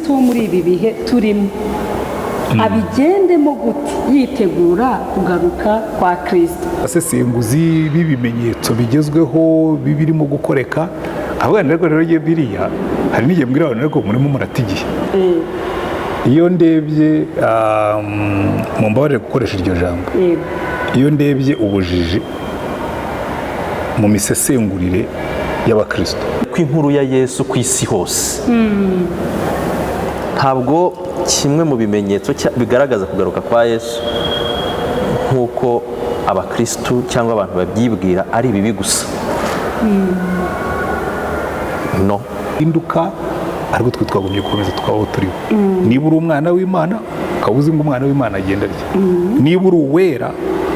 Wo muri ibi bihe turimo abigendemo gute yitegura kugaruka kwa Kirisito? Abasesenguzi b'ibimenyetso bigezweho birimo gukoreka, ahubwo rero rero biriya hari n'igihe mbwira abantu, ariko murimo murata igihe. Iyo ndebye, mumbabarire gukoresha iryo jambo, iyo ndebye ubujiji mu misesengurire y'abakristo. Ko inkuru ya Yesu ku isi hose, ntabwo kimwe mu bimenyetso bigaragaza kugaruka kwa Yesu nk'uko abakirisitu cyangwa abantu babyibwira ari ibibi gusa, no. Hinduka, ariko twe twagombye gukomeza tukabaho turiho. Niba uri umwana w'Imana, ukaba uzi ngo umwana w'Imana agenda arya. Niba uri uwera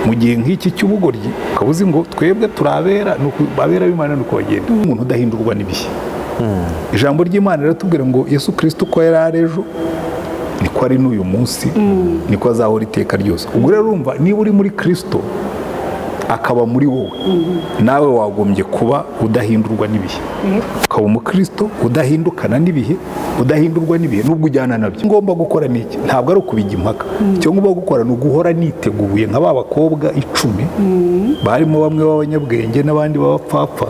mu gihe nk'iki cy'ubugoryi, ukaba uzi ngo twebwe turi abera, ni uku abera b'Imana ni uko bagenda. Umuntu udahindurwa n'ibihe, ijambo ry'Imana riratubwira ngo Yesu Kirisito uko yari ari ejo niko ari n'uyu munsi, niko azahora iteka ryose. Ubwo rero urumva, niba uri muri Kirisito akaba muri wowe, nawe wagombye kuba udahindurwa n'ibihe, ukaba umukristo udahindukana n'ibihe, udahindurwa n'ibihe nubwo ujyana nabyo. Ngomba gukora ni iki? Ntabwo ari ukubijya impaka. Icyo ngomba gukora ni uguhora niteguye nka ba bakobwa 10, barimo bamwe b'abanyabwenge n'abandi b'abapfapfa.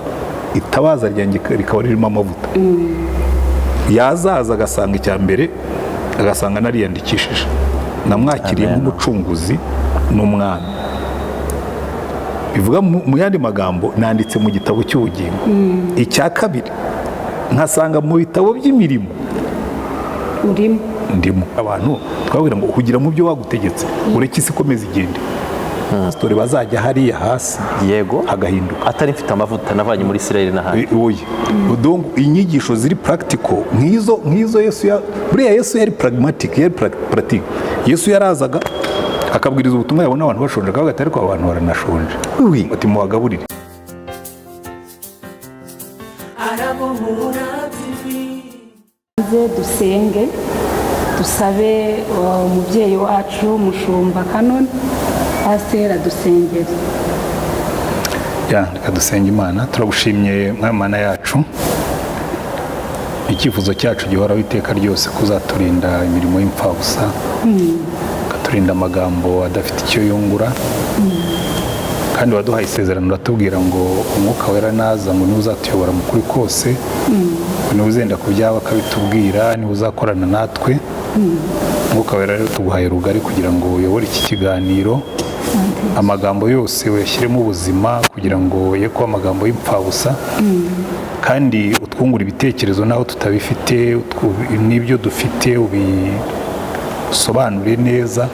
Itabaza ryanjye rikaba ririmo amavuta, yazaza agasanga icya mbere agasanga nariyandikishije, namwakiriye Amen. nk'umucunguzi n'umwami. Bivuga mu yandi magambo, nanditse mu gitabo cy'ubugingo. Icya kabiri, nkasanga mu bitabo by'imirimo urimo. Ndimo. Abantu twabwira ngo hugira mu byo bagutegetse, ureke isi ikomeza igende. Pasitori bazajya hariya hasi hagahinduka. Atari mfite amavuta navanye muri Israel n'ahandi. Oya. Donc inyigisho ziri practical nk'izo Yesu ya buriya Yesu yari pragmatic, yari pratique. Yesu yarazaga akabwiriza ubutumwa, yabona abantu bashonje akavuga ati: "Ariko aba bantu baranashonje." Ati: "Mubagaburire." Arabohora TV. Maze dusenge, dusabe umubyeyi wacu Mushumba Kanoni, pasiteri, adusengere. Ya, reka dusenge Imana. Turagushimye Mwami Mana yacu. Icyifuzo cyacu gihoraho iteka ryose kuzaturinda imirimo y'imfabusa, ukaturinda amagambo adafite icyo yungura. Kandi waduhaye isezerano, uratubwira ngo Umwuka Wera naza, ngo niwe uzatuyobora mu kuri kose, ngo niwe uzenda ku byawe akabitubwira, niwe uzakorana natwe. Umwuka Wera rero tuguhaye rugari kugira ngo uyobore iki kiganiro, amagambo yose uyashyiremo ubuzima kugira ngo ye kuba amagambo y'imfabusa, kandi utwungure ibitekerezo n'aho tutabifite, n'ibyo dufite ubisobanure neza,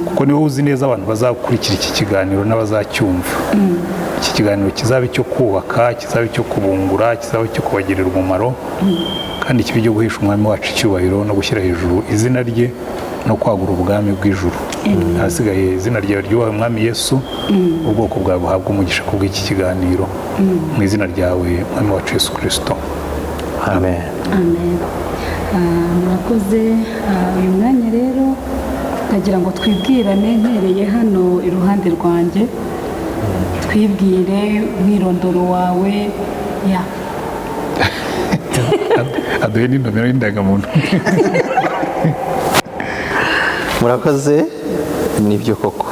kuko niwe uzi neza abantu bazakurikira iki kiganiro n'abazacyumva. Iki kiganiro kizaba icyo kubaka, kizaba icyo kubungura, kizaba icyo kubagirira umumaro, kandi kibe icyo guhesha Umwami wacu icyubahiro no gushyira hejuru izina rye no kwagura ubwami bw'ijuru. Ahasigaye izina ryawe ryubahe, Mwami Yesu, ubwoko bwawe buhabwa umugisha kubw'iki kiganiro, mu izina ryawe, Mwami wacu Yesu Kirisito. Amen. Amen. Murakoze. Uyu mwanya rero ndagira ngo twibwirane, mpereye hano iruhande rwanjye. Twibwire umwirondoro wawe ya. Aduhe n'inomero y'indangamuntu. Murakoze. Nibyo koko,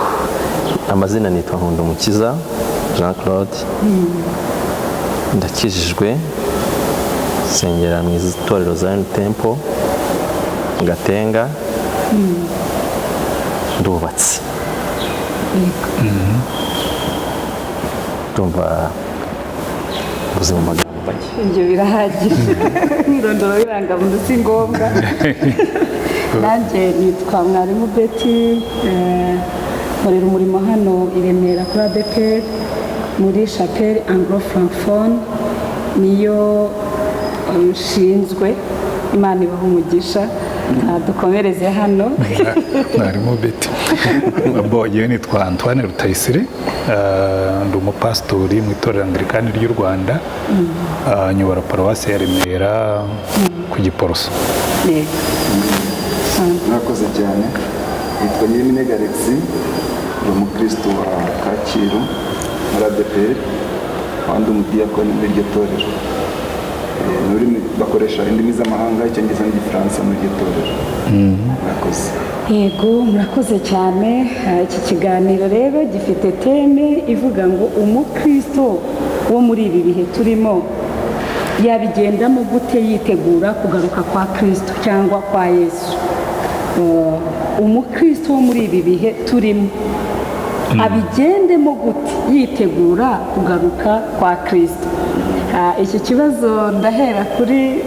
amazina nitwa Nkundumukiza Jean Claude, ndakijijwe, nsengera mu itorero Zion Temple Gatenga, ndubatse. Ndumva mvuze mu magambo make. Ibyo birahagije, umwirondoro w'irangamuntu si ngombwa. Nanjye nitwa Mwarimu Betty, nkorera umurimo hano i Remera kuri ADEPR muri chapelle anglo francophone, niyo nshinzwe. Imana ibaha umugisha. Dukomereze hano. Mwarimu Betty. Bo, yewe nitwa Antoine Rutayisire, ndi umupasitori mu itorero Anglikani ry'u Rwanda, nyobora paruwasi ya Remera ku Giporoso. Yego. Murakoze cyane. Nitwa Nyiriminega Alexis, ndi umukristo wa Kacyiru muri ADEPR, nkaba ndi umudiyakoni muri iryo torero. Ni ururimi bakoresha, indimi z'amahanga, Icyongereza n'Igifaransa muri iryo torero. Murakoze. Yego, murakoze cyane. Iki kiganiro rero gifite thème ivuga ngo umukristo wo muri ibi bihe turimo yabigendamo gute yitegura kugaruka kwa Kristo cyangwa kwa Yesu. Umukristo wo muri ibi bihe turimo abigendemo gute yitegura kugaruka kwa Kristo? Iki kibazo ndahera kuri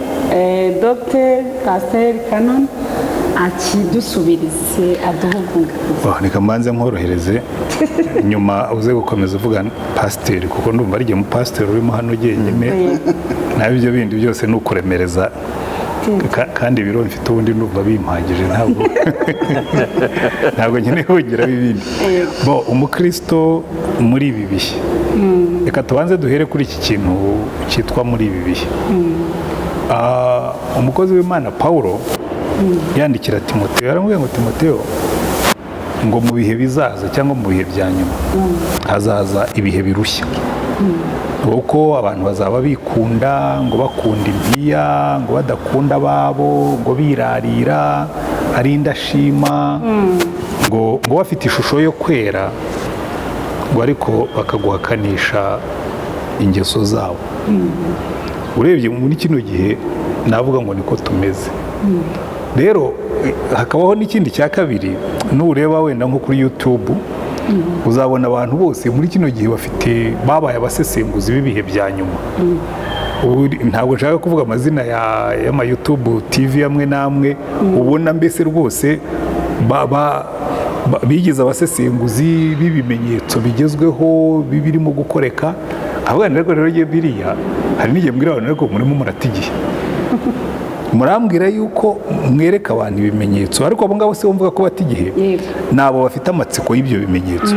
Dr Pasiteri Canon, akidusubirize, aduhe ubwunganizi. Oh, reka mbanze nkorohereze, nyuma uze gukomeza uvuga pasiteri, kuko ndumva ari mupasiteri urimo hano jyenyine, naho ibyo bindi byose ni ukuremereza. Kandi ibiro mfite ubundi ndumva bimpagije, ntabwo nkeneye kongeraho ibindi. Bo umukristo muri ibi bihe, reka tubanze duhere kuri iki kintu cyitwa muri ibi bihe. Umukozi w'Imana Pawulo yandikira Timoteyo yaramubwiye ngo: "Timoteyo, ngo mu bihe bizaza cyangwa mu bihe bya nyuma hazaza ibihe birushya, kuko abantu bazaba bikunda, ngo bakunda impiya, ngo badakunda ababo, ngo birarira, ari indashima, ngo bafite ishusho yo kwera, ngo ariko bakaguhakanisha ingeso zabo." Urebye muri kino gihe navuga ngo niko tumeze. Rero hakabaho n'ikindi cya kabiri: nureba wenda nko kuri YouTube, uzabona abantu bose muri kino gihe bafite, babaye abasesenguzi b'ibihe bya nyuma. Ubu ntabwo nshaka kuvuga amazina y'ama YouTube TV amwe n'amwe, ubona mbese rwose bigize abasesenguzi b'ibimenyetso bigezweho birimo gukoreka. Ahubwo ariko rero iyo biriya, hari n'igihe mbwira abantu: "Ariko murimo murata igihe, murambwira yuko mwereka abantu ibimenyetso." Ariko abo ngabo si bo mvuga ko bata igihe, ni abo bafite amatsiko y'ibyo bimenyetso.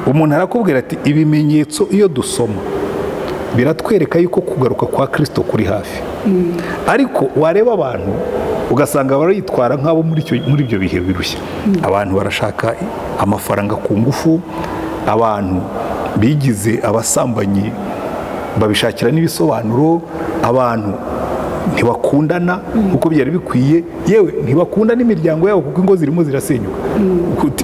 Umuntu arakubwira ati: "Ibimenyetso iyo dusoma biratwereka yuko kugaruka kwa Kirisito kuri hafi." Ariko wareba abantu ugasanga barayitwara nk'abo muri ibyo bihe birushya. Abantu barashaka amafaranga ku ngufu, abantu bigize abasambanyi babishakira n'ibisobanuro, abantu ntibakundana nk'uko byari bikwiye, yewe ntibakunda n'imiryango yabo kuko ingo zirimo zirasenyuka.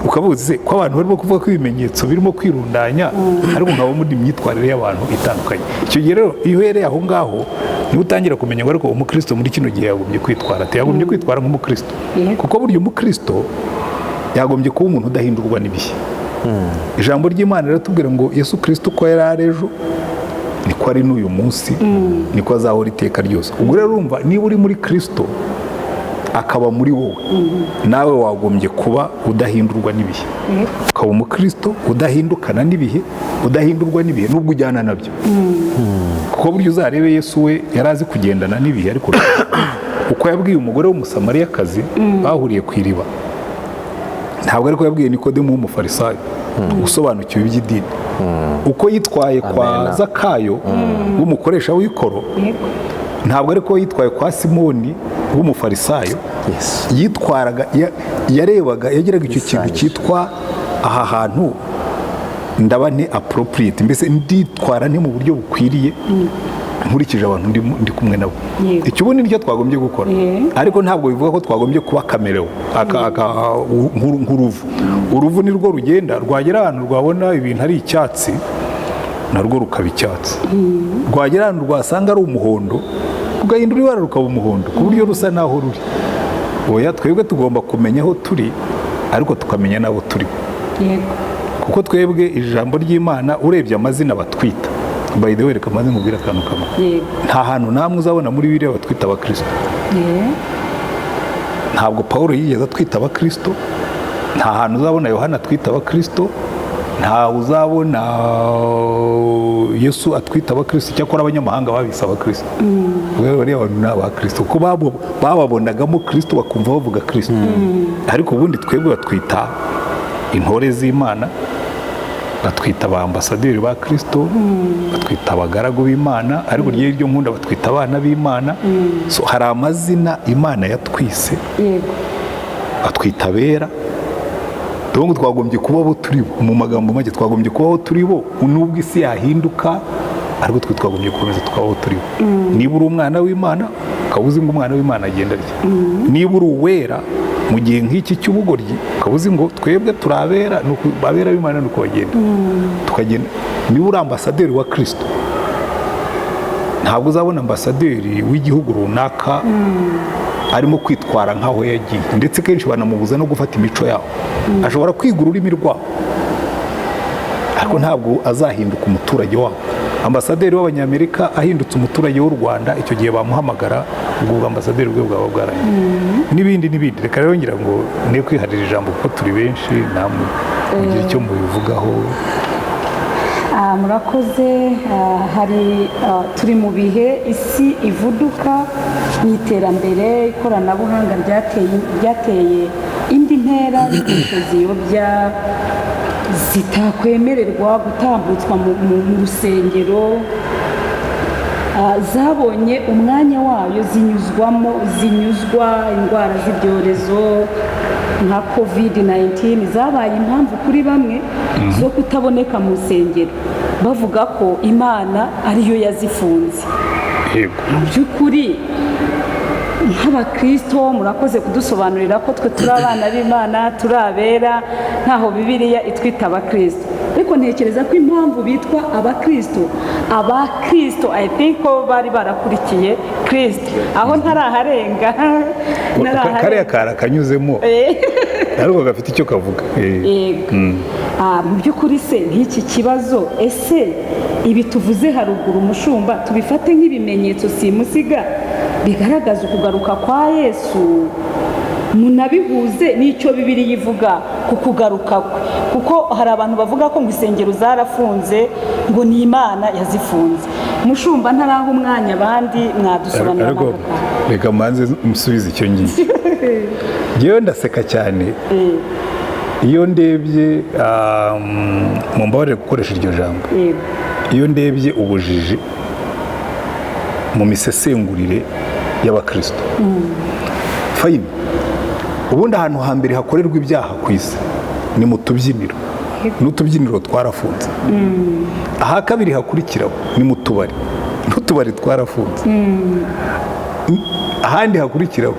Ukavuga uti: "Se, ko abantu barimo kuvuga ko ibimenyetso birimo kwirundanya, ariko nkaba muri imyitwarire y'abantu itandukanye?" Icyo gihe rero iyo uhereye aho ngaho niho utangira kumenya ngo: ariko umukristo muri kino gihe yagombye kwitwara ate? Yagombye kwitwara nk'umukristo, kuko burya umukristo yagombye kuba umuntu udahindurwa n'ibihe. Ijambo ry'Imana riratubwira ngo Yesu Kirisito uko yari ari ejo niko ari n'uyu munsi, niko azahora iteka ryose. Ubwo rero urumva, niba uri muri Kirisito akaba muri wowe, nawe wagombye kuba udahindurwa n'ibihe, ukaba umukristo udahindukana n'ibihe, udahindurwa n'ibihe nubwo ujyana nabyo. Kuko burya uzarebe Yesu, we yari azi kugendana n'ibihe, ariko uko yabwiye umugore w'Umusamariyakazi bahuriye ku iriba ntabwo ariko yabwiye Nikodemu w'umufarisayo usobanukiwe iby'idini. Uko yitwaye kwa Amena. Zakayo w'umukoresha w'ikoro ntabwo ariko yitwaye kwa Simoni w'umufarisayo. Yitwaraga, yarebaga, yagiraga icyo kintu Yisanisha. cyitwa: aha hantu ndaba ni appropriate, mbese nditwara nti mu buryo bukwiriye nkurikije abantu ndi kumwe nabo. Icyo ubundi nicyo twagombye gukora, ariko ntabwo bivuga ko twagombye kuba caméléon, nk'uruvu. Uruvu ni rwo rugenda, rwagera ahantu rwabona ibintu ari icyatsi narwo rukaba icyatsi, rwagera ahantu rwasanga ari umuhondo rugahindura ibara rukaba umuhondo, ku buryo rusa n'aho ruri. Oya, twebwe tugomba kumenya aho turi, ariko tukamenya n'abo turi, kuko twebwe ijambo ry'Imana, urebye amazina batwita, by the way, reka maze nkubwire akantu kamwe. Nta hantu namwe uzabona muri Bibiliya batwita abakristo. Ntabwo Paul yigeze atwita abakristo, nta hantu uzabona Yohana atwita abakristo, ntawe uzabona Yesu atwita abakristo. Cyakora abanyamahanga babise abakristo. Rero bariya bantu ni abakristo kuko bababonagamo Kristo, bakumva bavuga Kristo. Ariko ubundi twebwe batwita intore z'Imana, batwita ba ambasaderi ba Kristo, batwita abagaragu b'Imana, ariko ryo nkunda batwita abana b'Imana. So hari amazina Imana yatwise, batwita abera. Donc twagombye kuba abo turi bo. Mu magambo make, twagombye kuba abo turi bo nubwo isi yahinduka. Ariko twe twagumye gukomeza tukabaho turiho. Niba uri umwana w'Imana, ukaba uzi ngo umwana w'Imana agenda atya. Niba uri uwera, mu gihe nk'iki cy'ubugoryi, ukaba uzi ngo twebwe turi abera, ni uku abera b'Imana ni uko bagenda, tukagenda. Niba uri ambasaderi wa Kirisito, ntabwo uzabona ambasaderi w'igihugu runaka arimo kwitwara nk'aho yagiye, ndetse kenshi banamubuza no gufata imico yaho. Ashobora kwiga ururimi rwabo, ariko ntabwo azahinduka umuturage wabo. Ambasaderi w'Abanyamerika ahindutse umuturage w'u Rwanda, icyo gihe bamuhamagara, ubwo ambasaderi bwe bwaba bwarangiye, n'ibindi n'ibindi. Reka rero ngira ngo ne kwiharira ijambo kuko turi benshi, namwe mugire icyo mubivugaho. Murakoze. Hari turi mu bihe isi ivuduka mu iterambere, ikoranabuhanga ryateye indi ntera, inyigisho ziyobya zitakwemererwa gutambutswa mu rusengero zabonye umwanya wayo zinyuzwamo, zinyuzwa indwara z'ibyorezo nka COVID 19 zabaye impamvu kuri bamwe zo kutaboneka mu nsengero, bavuga ko Imana ariyo yazifunze. Mu by'ukuri nk'abakristo, murakoze kudusobanurira ko twe turi abana b'Imana, turi abera, ntaho Bibiliya itwita abakristo. Ariko ntekereza ko impamvu bitwa abakristo, abakristo, I think ko bari barakurikiye Kristo. Aho ntaraharenga. Kariya kari akanyuzemo, ariko gafite icyo kavuga. Yego. Mu by'ukuri se nk'iki kibazo, ese ibi tuvuze haruguru, umushumba, tubifate nk'ibimenyetso simusiga bigaragaza ukugaruka kwa Yesu, munabihuze n'icyo Bibiliya ivuga ku kugaruka kwe? Kuko hari abantu bavuga ko ngo insengero zarafunze, ngo ni Imana yazifunze. Mushumba, ntaraha umwanya abandi, mwadusobanurira Ariko n'aka kantu? Reka mbanze musubize icyo ngicyo. Ngewe ndaseka cyane iyo ndebye, mumbabarire gukoresha iryo jambo, iyo ndebye ubujiji mu misesengurire y'abakristo. Fine, ubundi ahantu hambere hakorerwa ibyaha ku isi ni mu tubyiniro, n'utubyiniro twarafunze. Aha kabiri hakurikiraho ni mu tubari, n'utubari twarafunze. Ahandi hakurikiraho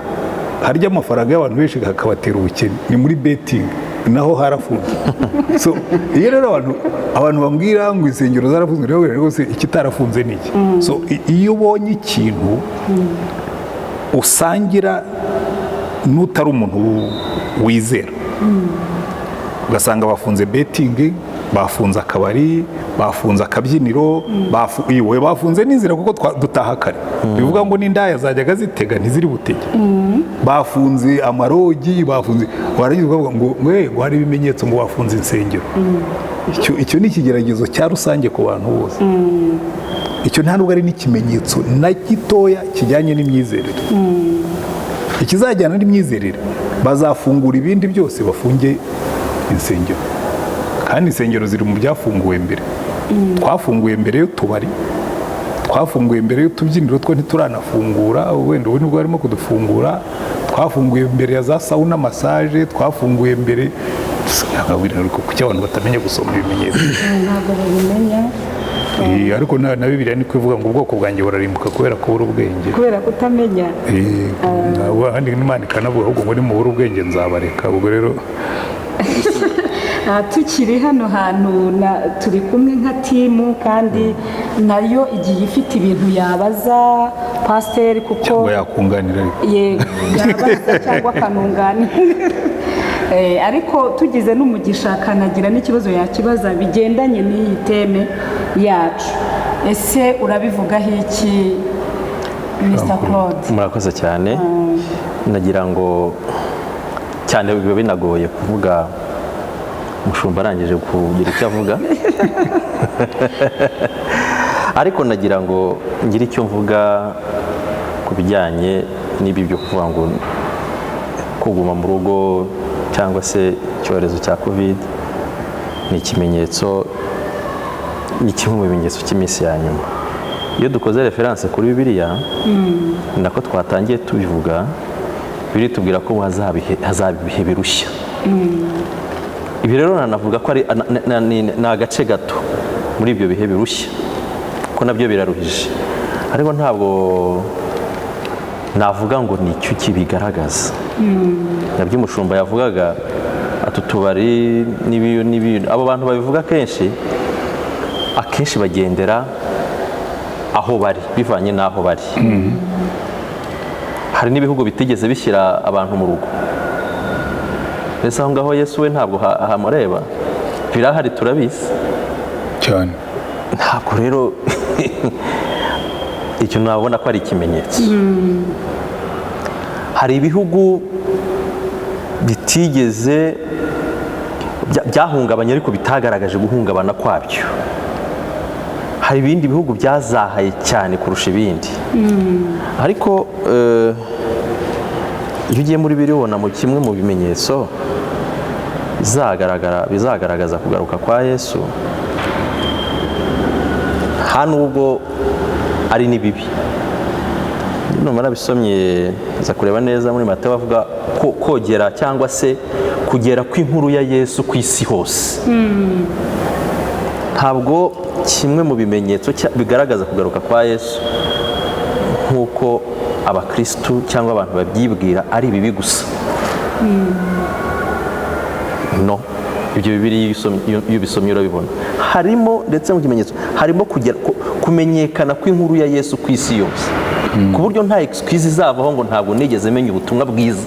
harya amafaranga y'abantu benshi hakabatera ubukene ni muri betting, naho harafunze. So iyo rero abantu bambwira ngo insengero zarafunzwe, rero rwose ikitarafunze ni iki? So iyo ubonye ikintu usangira n'utari umuntu wizera, ugasanga bafunze betting, bafunze akabari, bafunze akabyiniro, iwe bafunze n'inzira kuko dutaha kare, bivuga ngo n'indaya zajyaga zitega ntiziri butege, bafunze amarogi, bafunze, warangiza ukavuga ngo hari ibimenyetso, ngo bafunze insengero. Icyo ni ikigeragezo cya rusange ku bantu bose. Icyo nta nubwo ari n'ikimenyetso na gitoya kijyanye n'imyizerere. Ikizajyana n'imyizerere, bazafungura ibindi byose bafunge insengero. Kandi insengero ziri mu byafunguwe mbere. Twafunguye mbere y'utubari, twafunguye mbere y'utubyiniro, two ntituranafungura, wenda ubu nibwo barimo kudufungura. Twafunguye mbere ya za sauna massage, twafunguye mbere. Nkabwira, ariko kuki abantu batamenya gusoma ibimenyetso? Ntabwo babimenya. Ariko na Bibiliya niko ivuga ngo ubwoko bwanjye burarimbuka kubera kubura ubwenge. Kubera kutamenya. Ahandi Imana ikanavuga ahubwo ngo nimubura ubwenge nzabareka. Ubwo rero Tukiri hano hantu turi kumwe nka team, kandi nayo igiye ifite ibintu yabaza pasiteri kuko Cyangwa yakunganira ariko. Yego, yabaza cyangwa akanunganira. Ariko tugize n'umugisha akanagira n'ikibazo yakibaza bigendanye n'iyi theme yacu. Ese urabivugaho iki, Mr Claude? Murakoze cyane. Nagira ngo cyane biba binagoye kuvuga umushumba arangije kugira icyo avuga, ariko nagira ngo ngire icyo mvuga ku bijyanye n'ibi byo kuvuga ngo kuguma mu rugo cyangwa se icyorezo cya COVID ni ikimenyetso, ni kimwe mu bimenyetso cy'iminsi ya nyuma. Iyo dukoze référence kuri Bibiliya, ni nako twatangiye tubivuga, biri tubwira ko hazaba ibihe birushya. Ibi rero nanavuga ko ari ni agace gato muri ibyo bihe birushya. Kuko nabyo biraruhije, ariko ntabwo navuga ngo ni icyo kibigaragaza. Nabyo umushumba yavugaga ati utubari n'ibi n'ibi, abo bantu babivuga kenshi akenshi bagendera aho bari, bivanye n'aho bari. Hari n'ibihugu bitigeze bishyira abantu mu rugo. Mbese aho ngaho Yesu we ntabwo hamureba? Birahari, turabizi. Cyane. Ntabwo rero icyo nabona ko ari ikimenyetso. Hari ibihugu bitigeze byahungabanye ariko bitagaragaje guhungabana kwabyo. Hari ibindi bihugu byazahaye cyane kurusha ibindi. Ariko iyo ugiye muri biri, ubona mu kimwe mu bimenyetso bizagaragara, bizagaragaza kugaruka kwa Yesu, nta nubwo ari n'ibibi. Numara bisomye, nza kureba neza muri Matayo, bavuga ko kogera cyangwa se kugera kw'inkuru ya Yesu ku isi hose. Ntabwo kimwe mu bimenyetso bigaragaza kugaruka kwa Yesu, nk'uko abakirisitu cyangwa abantu babyibwira, ari ibibi gusa. No ibyo bibiri iyo ubisomye urabibona. Harimo ndetse mu kimenyetso harimo kugera kumenyekana kw'inkuru ya Yesu ku isi yose, ku buryo nta excuse izavaho ngo ntabwo nigeze menya ubutumwa bwiza.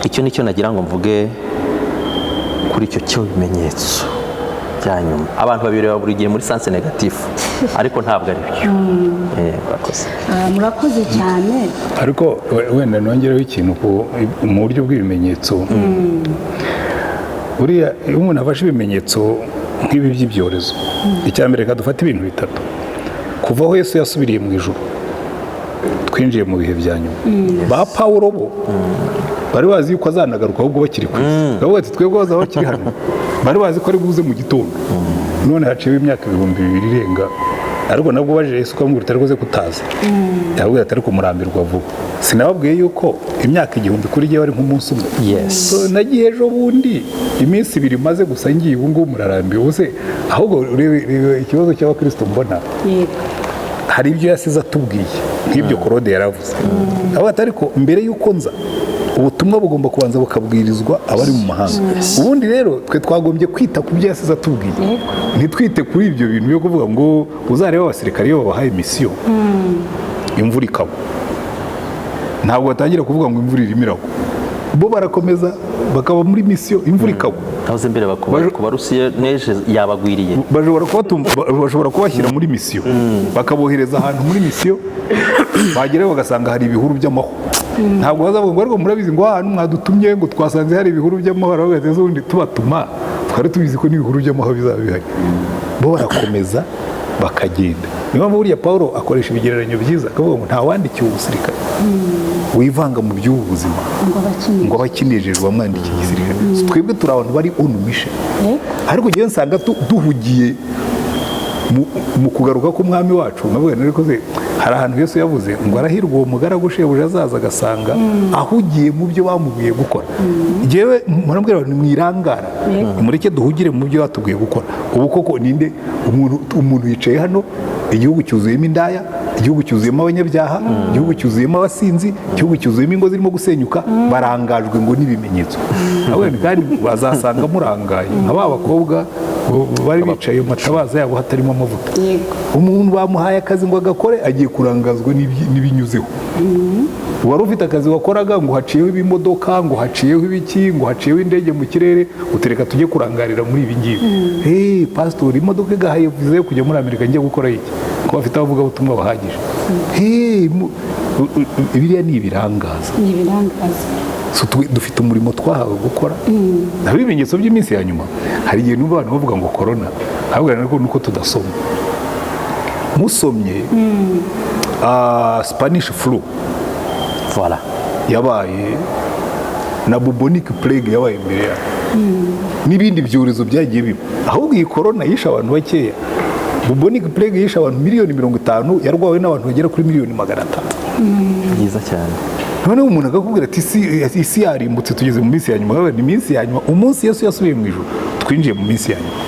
Icyo nicyo nagira ngo mvuge kuri icyo cyo bimenyetso bya nyuma. Abantu babireba buri gihe muri sens négatif, ariko ntabwo ari byo. Murakoze. Ah, murakoze cyane. Ariko wenda nongereho ikintu mu buryo bw'ibimenyetso. Buriya iyo umuntu afashe ibimenyetso nk'ibi by'ibyorezo, icya mbere, reka dufate ibintu bitatu. Kuva aho Yesu yasubiriye mu ijuru, twinjiye mu bihe bya nyuma. Ba Pawulo bo bari bazi yuko azanagaruka ahubwo bakiri ku isi. Bavuga ati twebwe bazaba bakiri hano, bari bazi ko ari buze mu gitondo. None haciyeho imyaka 2000 irenga, ariko nabwo baje Yesu ukamubwira utari buze kutaza, yababwira ati ariko murambirwa vuba, sinababwiye yuko imyaka 1000 kuri jyewe ari nk'umunsi umwe? So, nagiye ejo bundi, iminsi 2 maze gusa ngiye, ubu ngubu murarambiwe. Ubu se ahubwo urebe ikibazo cy'abakristo mbona. Hari ibyo yasize atubwiye nk'ibyo Claude yaravuze. Avuga ati ariko mbere y'uko nza, ubutumwa bugomba kubanza bukabwirizwa abari mu mahanga. Ubundi rero twe twagombye kwita ku byo yasize atubwiye, ntitwite kuri ibyo bintu byo kuvuga ngo uzarebe abasirikare iyo babahaye misiyo, imvura ikagwa, ntabwo batangira kuvuga ngo imvura irimo iragwa. Bo barakomeza bakaba muri misiyo, imvura ikagwa. Nahoze mbere ku Barusiya neje yabagwiriye. Bashobora kubashyira muri misiyo, bakabohereza ahantu muri misiyo, bagerayo bagasanga hari ibihuru by'amahwa. Ntabwo bazavuga ngo ariko murabizi ngo ahantu mwadutumye ngo twasanze hari ibihuru by'amahwa. Baravuga ati, "Ese ubundi tubatuma twari tubizi ko n'ibihuru by'amahwa bizaba bihari?" Bo barakomeza bakagenda. Niyo mpamvu buriya Paul akoresha ibigereranyo byiza, akavuga ngo ntawandikiwe ubusirikare wivanga mu by'ubu buzima ngo abakinnyi ngo abe akinejejwe wamwandikiye igisirikare. Twebwe turi abantu bari on mission, ariko njyewe nsanga duhugiye mu kugaruka k'umwami wacu. Nkavuga nti ariko se hari ahantu Yesu yavuze ngo arahirwa uwo mugaragu shebuja azaza agasanga ahugiye mu byo bamubwiye gukora. Njyewe murambwira ngo mwirangara, mureke duhugire mu byo batubwiye gukora. Ubu koko ninde umuntu yicaye hano, igihugu cyuzuyemo indaya, igihugu cyuzuyemo abanyabyaha, igihugu cyuzuyemo abasinzi, igihugu cyuzuyemo ingo zirimo gusenyuka, barangajwe ngo n'ibimenyetso. Nawe kandi bazasanga murangaye nka ba bakobwa bari bicaye mu matabaza yabo hatarimo amavuta. Umuntu bamuhaye akazi ngo agakore, agiye kurangazwa n'ibinyuzeho. Wari ufite akazi wakoraga, ngo haciyeho ibimodoka, ngo haciyeho ibiki, ngo haciyeho indege mu kirere, utereka tujye kurangarira muri ibi ngibi. Hey, pasitori, imodoka igahaye viza yo kujya muri Amerika, njye gukora iki ko bafite abavugabutumwa bahagije? Hey, biriya ni ibirangaza. Ni ibirangaza. So, dufite umurimo twahawe gukora. Naho ibimenyetso by'iminsi ya nyuma, hari igihe numva abantu bavuga ngo korona, ntabwo ariko nuko tudasoma. Musomye Spanish flu Voilà. yabaye, na bubonic plague yabaye imbere yayo, n'ibindi byorezo byagiye biba. Ahubwo iyi korona yishe abantu bakeya. Bubonic plague yishe abantu miliyoni 50, yarwawe n'abantu bagera kuri miliyoni 500. Byiza cyane. Noneho umuntu akakubwira ati isi yarimbutse, tugeze mu minsi ya nyuma. Ni iminsi ya nyuma. Umunsi Yesu yasubiye mu ijuru, twinjiye mu minsi ya nyuma.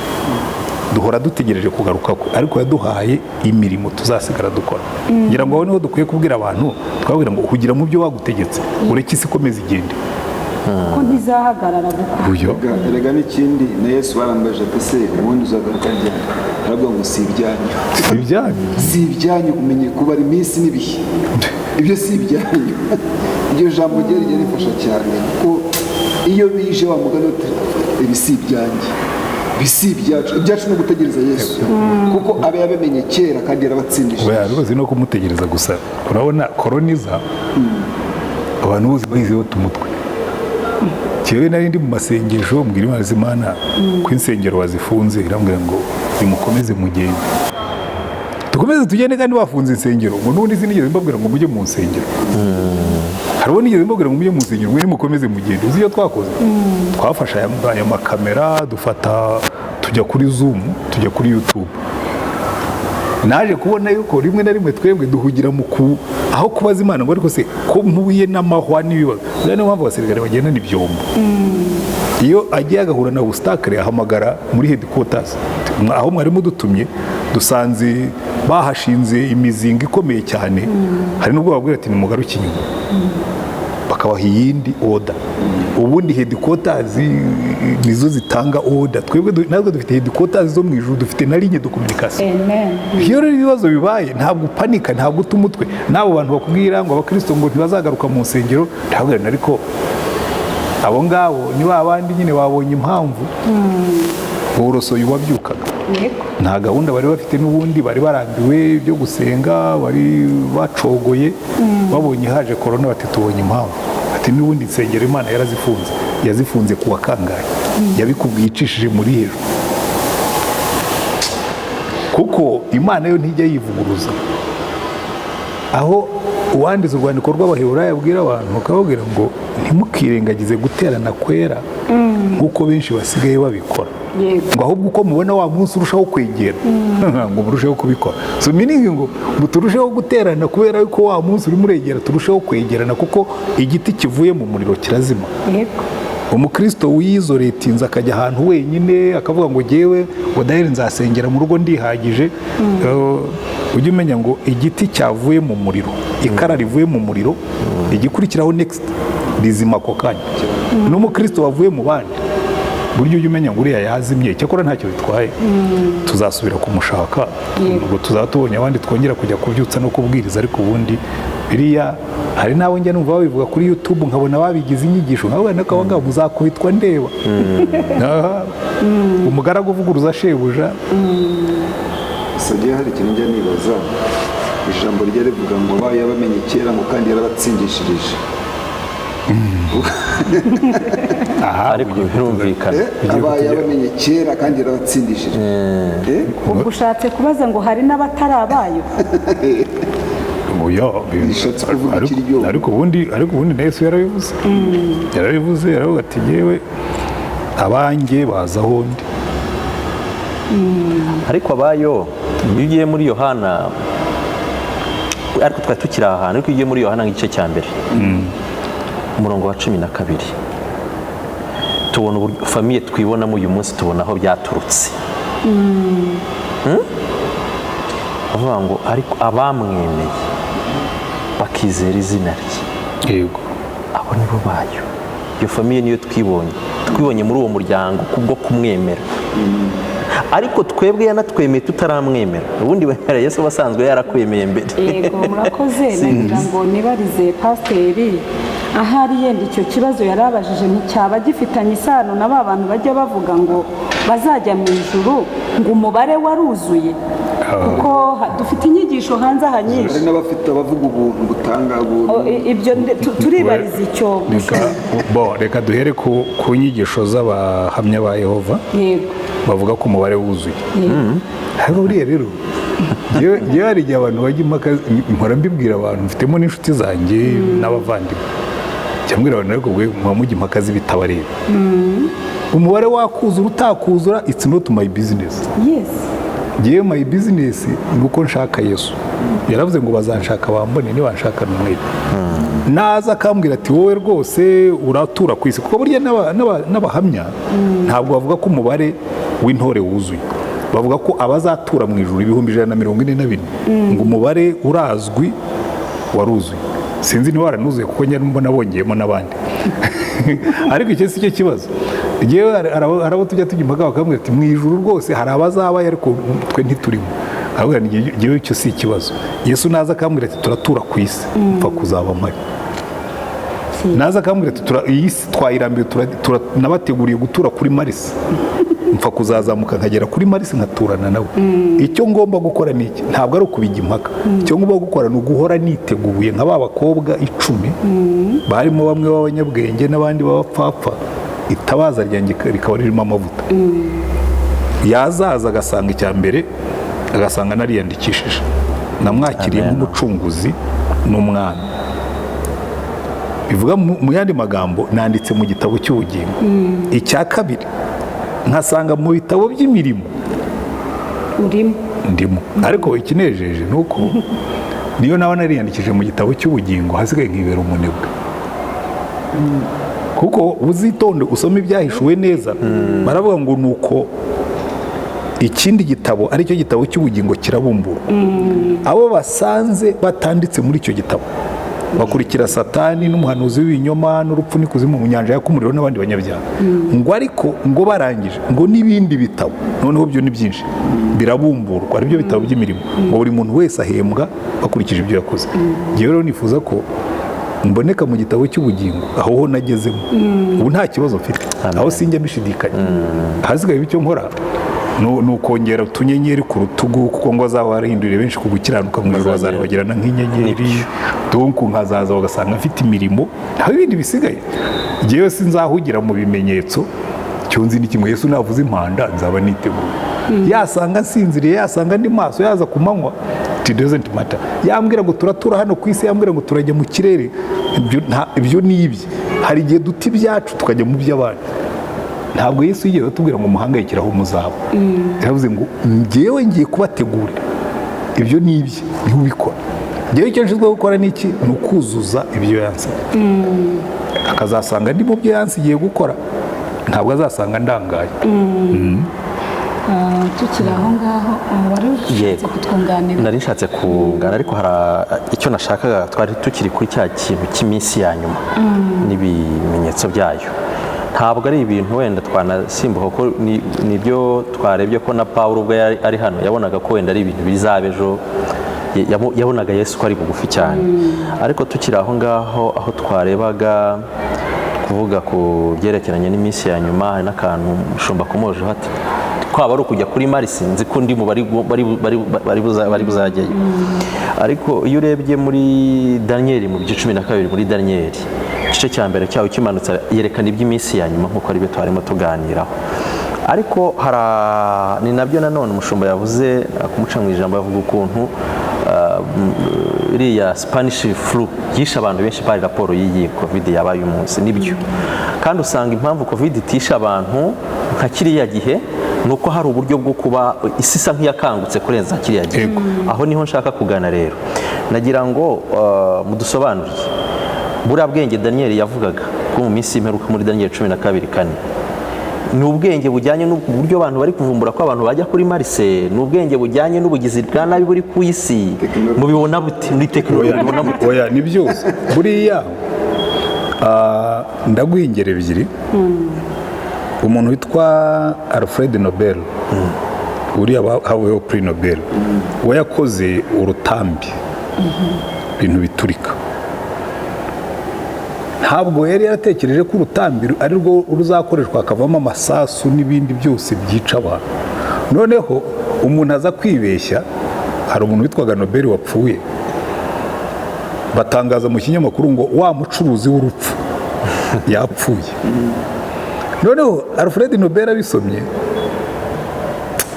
Duhora dutegereje kugaruka kwe, ariko yaduhaye imirimo tuzasigara dukora. Ngira ngo aho niho dukwiye kubwira abantu, twabwira ngo hugira mu byo wagutegetse, ureke isi ikomeza igende. Ko ntizahagarara gukora. Uyo. Erega n'ikindi, na Yesu barambaje ati: "Se ubundi uzagaruka ryari?" Aravuga ngo: "Si ibyanyu." Ibyanyu. Si ibyanyu kumenya kubara iminsi n'ibihe, ibyo si ibyanyu. Iryo jambo ryari rifasha cyane, kuko iyo bije wa mugani uti: "Ibi si ibyanjye, ibi si ibyacu." Ibyacu ni ugutegereza Yesu, kuko aba yabimenye kera kandi yarabatsindishije. Oya, rwose no kumutegereza gusa. Urabona koroniza, abantu bose bahizeho umutwe. Kiwe nari ndi mu masengesho, mbwira Imana: "Imana, ko insengero wazifunze?" Irambwira ngo: "Nimukomeze mugende." Dukomeze tugende kandi bafunze insengero? Ngo n'ubundi sinigeze mbabwira ngo mujye mu nsengero. Hari uwo nigeze mbabwira ngo mujye mu nsengero? Mwe nimukomeze mugende. Uzi iyo twakoze? Twafashe aya makamera, dufata, tujya kuri Zoom, tujya kuri YouTube. Naje kubona yuko rimwe na rimwe twebwe duhugira mu ku aho kubaza Imana ngo: "Ariko se ko mpuye n'amahwa n'ibibazo?" Rero niyo mpamvu abasirikare bagendana ibyombo. Iyo agiye agahura na obstacle, ahamagara muri headquarters: "Aho mwari mudutumye dusanze bahashinze imizinga ikomeye cyane." Hari n'ubwo babwira ati: "Nimugaruke inyuma," bakabaha iyindi order. Ubundi headquarters nizo zitanga order. Twebwe natwe dufite headquarters zo mu ijuru, dufite na ligne de communication. Amen. Iyo rero ibibazo bibaye, ntabwo upanika, ntabwo uta umutwe. N'abo bantu bakubwira ngo abakristo ngo ntibazagaruka mu nsengero, ntabwo, ariko abo ngabo ni ba bandi nyine babonye impamvu borosoye uwabyukaga. Nta gahunda bari bafite n'ubundi, bari barambiwe ibyo gusenga, bari bacogoye. Babonye haje korona, bati: "Tubonye impamvu." Ati: "N'ubundi insengero Imana yarazifunze." Yazifunze ku wa kangahe? Yabikubwiye icishije muri hejuru, kuko Imana yo ntijya yivuguruza. Aho uwanditse urwandiko rw'Abaheburayo abwira abantu, akababwira ngo: "Ntimukirengagize guterana kwera nk'uko benshi basigaye babikora," ngo: "ahubwo uko mubona wa munsi urushaho kwegera, ngo murusheho kubikora." So meaning ngo turusheho guterana kubera yuko wa munsi urimo uregera, turusheho kwegerana, kuko igiti kivuye mu muriro kirazima. Umukristo wiyizoretinze akajya ahantu wenyine, akavuga ngo: "Jyewe," ngo, "daheri nzasengera mu rugo ndihagije," ujye umenya ngo igiti cyavuye mu muriro, ikara rivuye mu muriro, igikurikiraho next rizima ako kanya. N'umukristo wavuye mu bandi, buryo ujya umenya ngo uriya yazimye. Cyakora ntacyo bitwaye, tuzasubira kumushaka, ubwo tuzaba tubonye abandi twongera kujya kubyutsa no kubwiriza. Ariko ubundi biriya, hari n'abo njya numva babivuga kuri YouTube, nkabona babigize inyigisho, nkabona ko abo ngabo muzakubitwa ndeba. Aha, umugaragu uvuguruza shebuja. Gusa njyewe hari ikintu njya nibaza. Ijambo rijya rivuga ngo abaye yabamenye kera, ngo kandi yarabatsindishirije. Aha. Ariko birumvikana. Abaye yabamenye kera kandi yarabatsindishirije. Ubwo ushatse kubaza ngo hari n'abatarabayo? Oya, Bishatse kuvuga ikiryo. Ariko ubundi na Yesu yarabivuze, yaravuga ati: "Yewe, abanjye baza aho ndi." Ariko abayo, iyo ugiye muri Yohana, ariko twari tukiri aha hantu, ariko iyo ugiye muri Yohana nk'igice cya mbere, umurongo wa 12, tubona uburyo famille twibonamo uyu munsi, tubona aho byaturutse. Avuga ngo: "Ariko abamwemeye bakizera izina rye, abo nibo bayo." Iyo famille niyo twibonye muri uwo muryango kubwo kumwemera. Ariko twebwe yanatwemeye tutaramwemera. Ubundi wemera Yesu basanzwe yarakwemeye mbere. Yego, murakoze. Nagira ngo nibarize pasiteri ahari yenda icyo kibazo yari abajije nticyaba gifitanye isano na ba bantu bajya bavuga ngo bazajya mu ijuru, ngo umubare waruzuye, kuko dufite inyigisho hanze aha nyinshi. Hari n'abafite abavuga ubuntu butanga ubuntu. O, ibyo turibariza icyo. Reka duhere ku nyigisho z'Abahamya ba Yehova. Bavuga ko umubare wuzuye. Ariko buriya rero njyewe hari igihe abantu bajya impaka, mpora mbibwira abantu, mfitemo n'inshuti zanjye n'abavandimwe, cyangwa abantu, ariko mwe muba mujya impaka z'ibitabareba. Umubare wakuzura utakuzura, it's not my business. Ngewe my business ni uko nshaka Yesu. Yaravuze ngo: "Bazanshaka bambone nibanshakana umwete." Naza akambwira ati: "Wowe rwose uratura ku isi," kuko burya n'abahamya ntabwo bavuga ko umubare w'intore wuzuye. Bavuga ko abazatura mu ijuru 144,000, ngo umubare urazwi, waruzuye. Sinzi niba waranuzuye, kuko njya mbona bongeyemo n'abandi, ariko icyo si cyo kibazo. Njyewe hari abo tujya tujya impaka, bakambwira ati: "Mu ijuru rwose hari abazabayo, ariko twe ntiturimo." Nkabwira nti: "Njyewe icyo si ikibazo. Yesu naza akambwira ati turatura ku isi, mpfa kuzaba mpari. Naza akambwira ati iyi si twayirambiwe, nabateguriye gutura kuri Marisi, mpfa kuzazamuka nkagera kuri Marisi nkaturana nawe. Icyo ngomba gukora ni iki? Ntabwo ari ukubijya impaka. Icyo ngomba gukora ni uguhora niteguye nka ba bakobwa 10, barimo bamwe b'abanyabwenge n'abandi b'abapfapfa, itabaza ryanjye rikaba ririmo amavuta. Yazaza agasanga icya mbere, agasanga nariyandikishije, namwakiriye Amen. nk'umucunguzi n'umwami. Bivuga mu yandi magambo, nanditse mu gitabo cy'ubugingo. Icya kabiri, nkasanga mu bitabo by'imirimo Urimo. ndimo. Ariko ikinejeje ni uko niyo naba nariyandikishije mu gitabo cy'ubugingo, hasigaye nkibera umunebwe, kuko uzitonde usome Ibyahishuwe neza, baravuga ngo ni uko ikindi gitabo, aricyo gitabo cy'ubugingo, kirabumburwa. Abo basanze batanditse muri icyo gitabo bakurikira Satani n'umuhanuzi w'ibinyoma n'urupfu n'ikuzimu mu nyanja yaka umuriro n'abandi banyabyaha. Ngo ariko ngo barangije, ngo n'ibindi bitabo noneho byo ni byinshi, birabumburwa, aribyo bitabo by'imirimo, ngo buri muntu wese ahembwa bakurikije ibyo yakoze. Njyewe rero nifuza ko mboneka mu gitabo cy'ubugingo. Aho ho nagezemo, ubu nta kibazo mfite, aho sinjya mbishidikanya. Ahasigaye icyo nkora ni ukongera utunyenyeri ku rutugu, kuko ngo azaba warahinduriye benshi ku gukiranuka, mu ijuru bazarabagirana nk'inyenyeri. Donc nkazaza bagasanga mfite imirimo, ntaho ibindi bisigaye. Njyewe sinzahugira mu bimenyetso. Icyo nzi ni kimwe: Yesu navuze impanda, nzaba niteguye. Yasanga nsinziriye, yasanga ndi maso, yaza ku manywa, it doesn't matter. Yambwira ngo turatura hano ku isi, yambwira ngo turajya mu kirere, ibyo ni ibye. Hari igihe duta ibyacu tukajya mu by'abandi. Ntabwo Yesu yigeze atubwira ngo muhangayikire aho muzaba. Yaravuze ngo: "Njyewe ngiye kubategurira." Ibyo ni ibye, niwe ubikora. Njyewe icyo nshinzwe gukora ni iki? Ni ukuzuza ibyo yansabye, akazasanga ndi mu byo yansigiye gukora, ntabwo azasanga ndangaye. Tukiri aho ngaho, wari ushatse Yego. kutwunganira. Nari nshatse kungana, ariko hari icyo nashakaga. Twari tukiri kuri cya kintu cy'iminsi ya nyuma n'ibimenyetso byayo. Ntabwo ari ibintu wenda twanasimbuka, kuko nibyo twarebye ko na Paul ubwo yari ari hano yabonaga ko wenda ari ibintu bizaba ejo. Yabonaga Yesu ko ari bugufi cyane. Ariko tukiri aho ngaho, aho twarebaga kuvuga ku byerekeranye n'iminsi ya nyuma, hari n'akantu mushumba akomojeho, ati kwaba ari ukujya kuri Marisi, nzi ko ndi mu bari buzajyayo. Ariko iyo urebye muri Daniyeli, mu bice 12, muri Daniyeli igice cya mbere cyaho kimanutse, yerekana iby'iminsi ya nyuma nk'uko aribyo twarimo tuganiraho. Ariko ni nabyo nanone umushumba yavuze, kumuca mu ijambo, yavuga ukuntu iriya Spanish flu yishe abantu benshi par rapport y'iyi Covid yabaye uyu munsi. Nibyo, kandi usanga impamvu Covid itishe abantu nka kiriya gihe ni uko hari uburyo bwo kuba isi isa nk'iyakangutse kurenza kiriya gihe. Aho niho nshaka kugana rero. Nagira ngo mudusobanurire buriya bwenge Daniel yavugaga ko mu minsi y'imperuka, muri Daniel 12:4, ni ubwenge bujyanye n'uburyo abantu bari kuvumbura ko abantu bajya kuri Marise? Ni ubwenge bujyanye n'ubugizi bwa nabi buri ku isi? Mubibona bute muri tekinoloji? Mubibona bute? Oya, ni byose. Buriya ndaguha ingero ebyiri. Umuntu witwa Alfred Nobel, uriya haweho Prix Nobel, we yakoze urutambi, ibintu biturika. Ntabwo yari yaratekereje ko urutambi ari rwo ruzakoreshwa hakavamo amasasu n'ibindi byose byica abantu. Noneho umuntu aza kwibeshya. Hari umuntu witwaga Nobel wapfuye, batangaza mu kinyamakuru ngo wa mucuruzi w'urupfu yapfuye. Noneho Alfred Nobel abisomye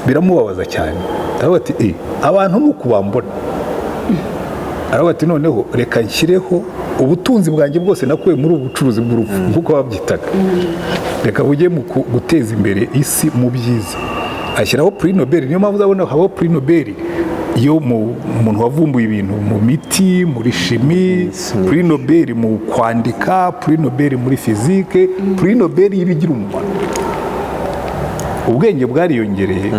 biramubabaza cyane, aravuga ati: "Eh, abantu ni uku bambona." Aravuga ati: "Noneho reka nshyireho ubutunzi bwanjye bwose nakuye muri ubu bucuruzi bw'urupfu," nk'uko babyitaga, "reka bujye mu guteza imbere isi mu byiza." Ashyiraho Prix Nobel. Niyo mpamvu uzabona habaho Prix Nobel iyo mu umuntu wavumbuye ibintu mu miti, muri chimie, Prix Nobel mu kwandika, Prix Nobel muri physique, Prix Nobel y'ibigira umumaro. Ubwenge bwariyongereye,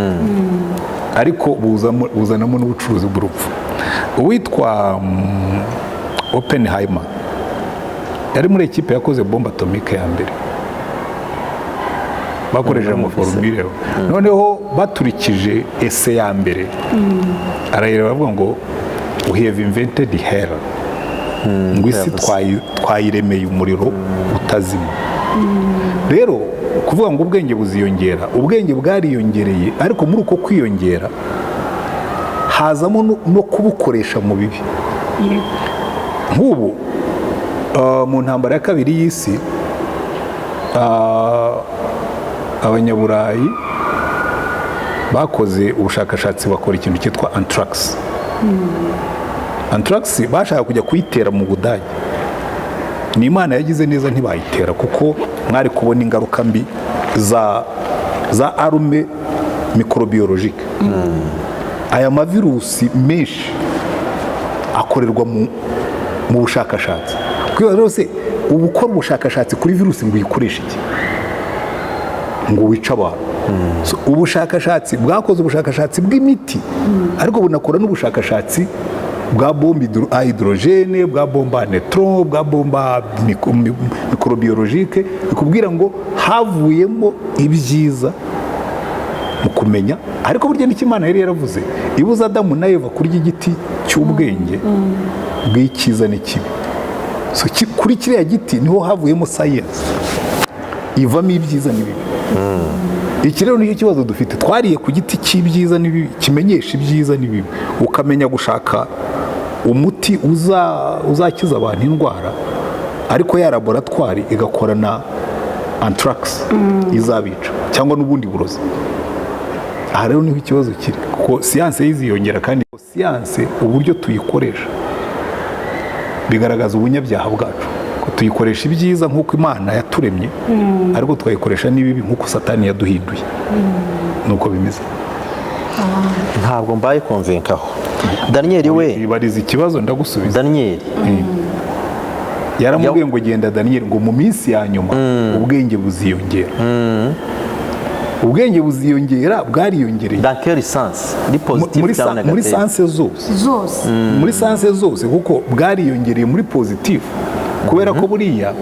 ariko buzanamo n'ubucuruzi bw'urupfu. Uwitwa Oppenheimer yari muri ekipe yakoze bombe atomique ya mbere, bakoresheje amaforumire. Noneho baturikije essai ya mbere, arayireba avuga ngo "We have invented hell", ngo isi Yavuze. twayiremeye umuriro utazima. Rero kuvuga ngo ubwenge buziyongera, ubwenge bwariyongereye, ariko muri uko kwiyongera hazamo no kubukoresha mu bibi. Nk'ubu mu ntambara ya kabiri y'isi, abanyaburayi bakoze ubushakashatsi, bakora ikintu cyitwa anthrax. Anthrax bashaka kujya kuyitera mu Budage. Ni Imana yagize neza ntibayitera, kuko mwari kubona ingaruka mbi za arme microbiologique. Aya mavirusi menshi akorerwa mu bushakashatsi. Kwibaza rero se, uba ukora ubushakashatsi kuri virusi ngo uyikoreshe iki? Ngo wice abantu? So, ubushakashatsi bwakoze ubushakashatsi bw'imiti, ariko bunakora n'ubushakashatsi bwa bombe à hydrogène, bwa bombe à neutron, bwa bombe microbiologique. Bikubwira ngo havuyemo ibyiza mu kumenya, ariko burya n'icyo Imana yari yaravuze ibuza Adamu na Eva kurya igiti cy'ubwenge bw'icyiza n'ikibi. So, kuri kiriya giti niho havuyemo science, ivamo ibyiza n'ibibi. Iki rero nicyo kibazo dufite. Twariye ku giti cy'ibyiza n'ibibi, kimenyesha ibyiza n'ibibi, ukamenya gushaka umuti uzakiza abantu indwara, ariko ya laboratwari igakora na anthrax izabica cyangwa n'ubundi burozi. Aha rero niho ikibazo kiri, kuko siyanse yiziyongera, kandi siyanse uburyo tuyikoresha bigaragaza ubunyabyaha bwacu, ko tuyikoresha ibyiza nk'uko Imana yaturemye, ariko tukayikoresha n'ibibi nk'uko Satani yaduhinduye. Nuko bimeze. Ntabwo mbaye konvenkaho Daniyeli we. Ibariza ikibazo ndagusubiza. Daniyeli. Yaramubwiye ngo genda Daniyeli, ngo mu minsi ya nyuma ubwenge buziyongera. Ubwenge buziyongera, bwariyongereye. Dans quel sens? Ni positif Muri cyangwa muri négatif? sens zose. Zose. Muri sens zose, kuko bwariyongereye muri positif, kubera ko buriya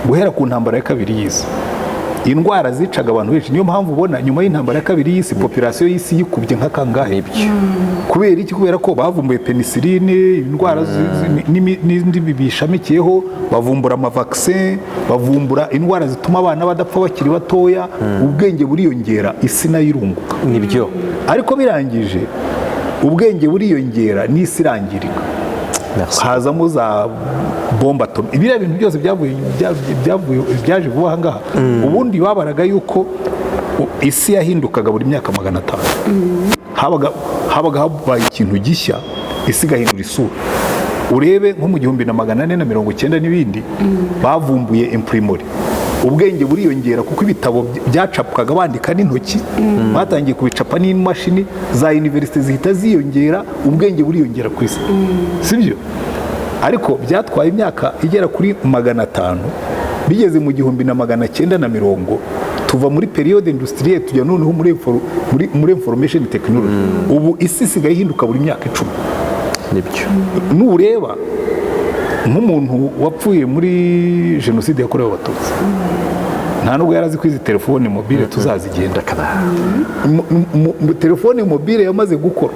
guhera ku ntambara ya kabiri y'isi indwara zicaga abantu benshi. Niyo mpamvu ubona nyuma y'intambara ya kabiri y'isi population y'isi yikubye nka kangahe. Kubera iki? Kubera ko bavumbuye penicilline, indwara n'indi bishamikiyeho, bavumbura amavaccin, bavumbura indwara zituma abana badapfa bakiri batoya. Ubwenge buriyongera, isi nayo irunguka. Nibyo. Ariko birangije ubwenge buriyongera n'isi irangirika. Merci. Hazamo za bombe atomique. Biriya bintu byose byavuye byaje vuba aha ngaha. Ubundi babaraga yuko isi yahindukaga buri myaka 500, habaga habaye ikintu gishya, isi igahindura isura. Urebe nko mu 1490 n'ibindi, bavumbuye imprimerie, ubwenge buriyongera, kuko ibitabo byacapwaga bandika n'intoki, batangiye kubicapa n'imashini, za université zihita ziyongera, ubwenge buriyongera ku isi, sibyo? Ariko byatwaye imyaka igera kuri 500, bigeze mu 1920 tuva muri période industrielle tujya noneho muri information technology. Ubu isi isigaye ihinduka buri myaka 10. Nibyo. Nureba nk'umuntu wapfuye muri jenoside yakorewe Abatutsi, nta nubwo yari azi ko izi telefone mobile tuzazigenda. Telefone mobile yamaze gukora,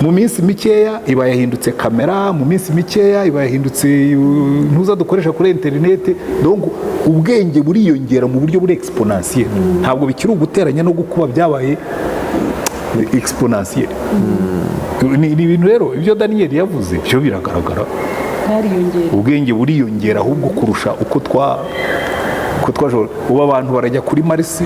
mu minsi mikeya iba yahindutse kamera, mu minsi mikeya iba yahindutse ntuza dukoresha kuri interineti. Donc ubwenge buriyongera mu buryo buri exponentiel. Ntabwo bikiri uguteranya no gukuba, byabaye exponentiel. Ni ibintu rero ibyo Daniyeli yavuze byo biragaragara. Bwariyongera. Ubwenge buriyongera ahubwo kurusha uko twashobora. Ubu abantu barajya kuri Marisi,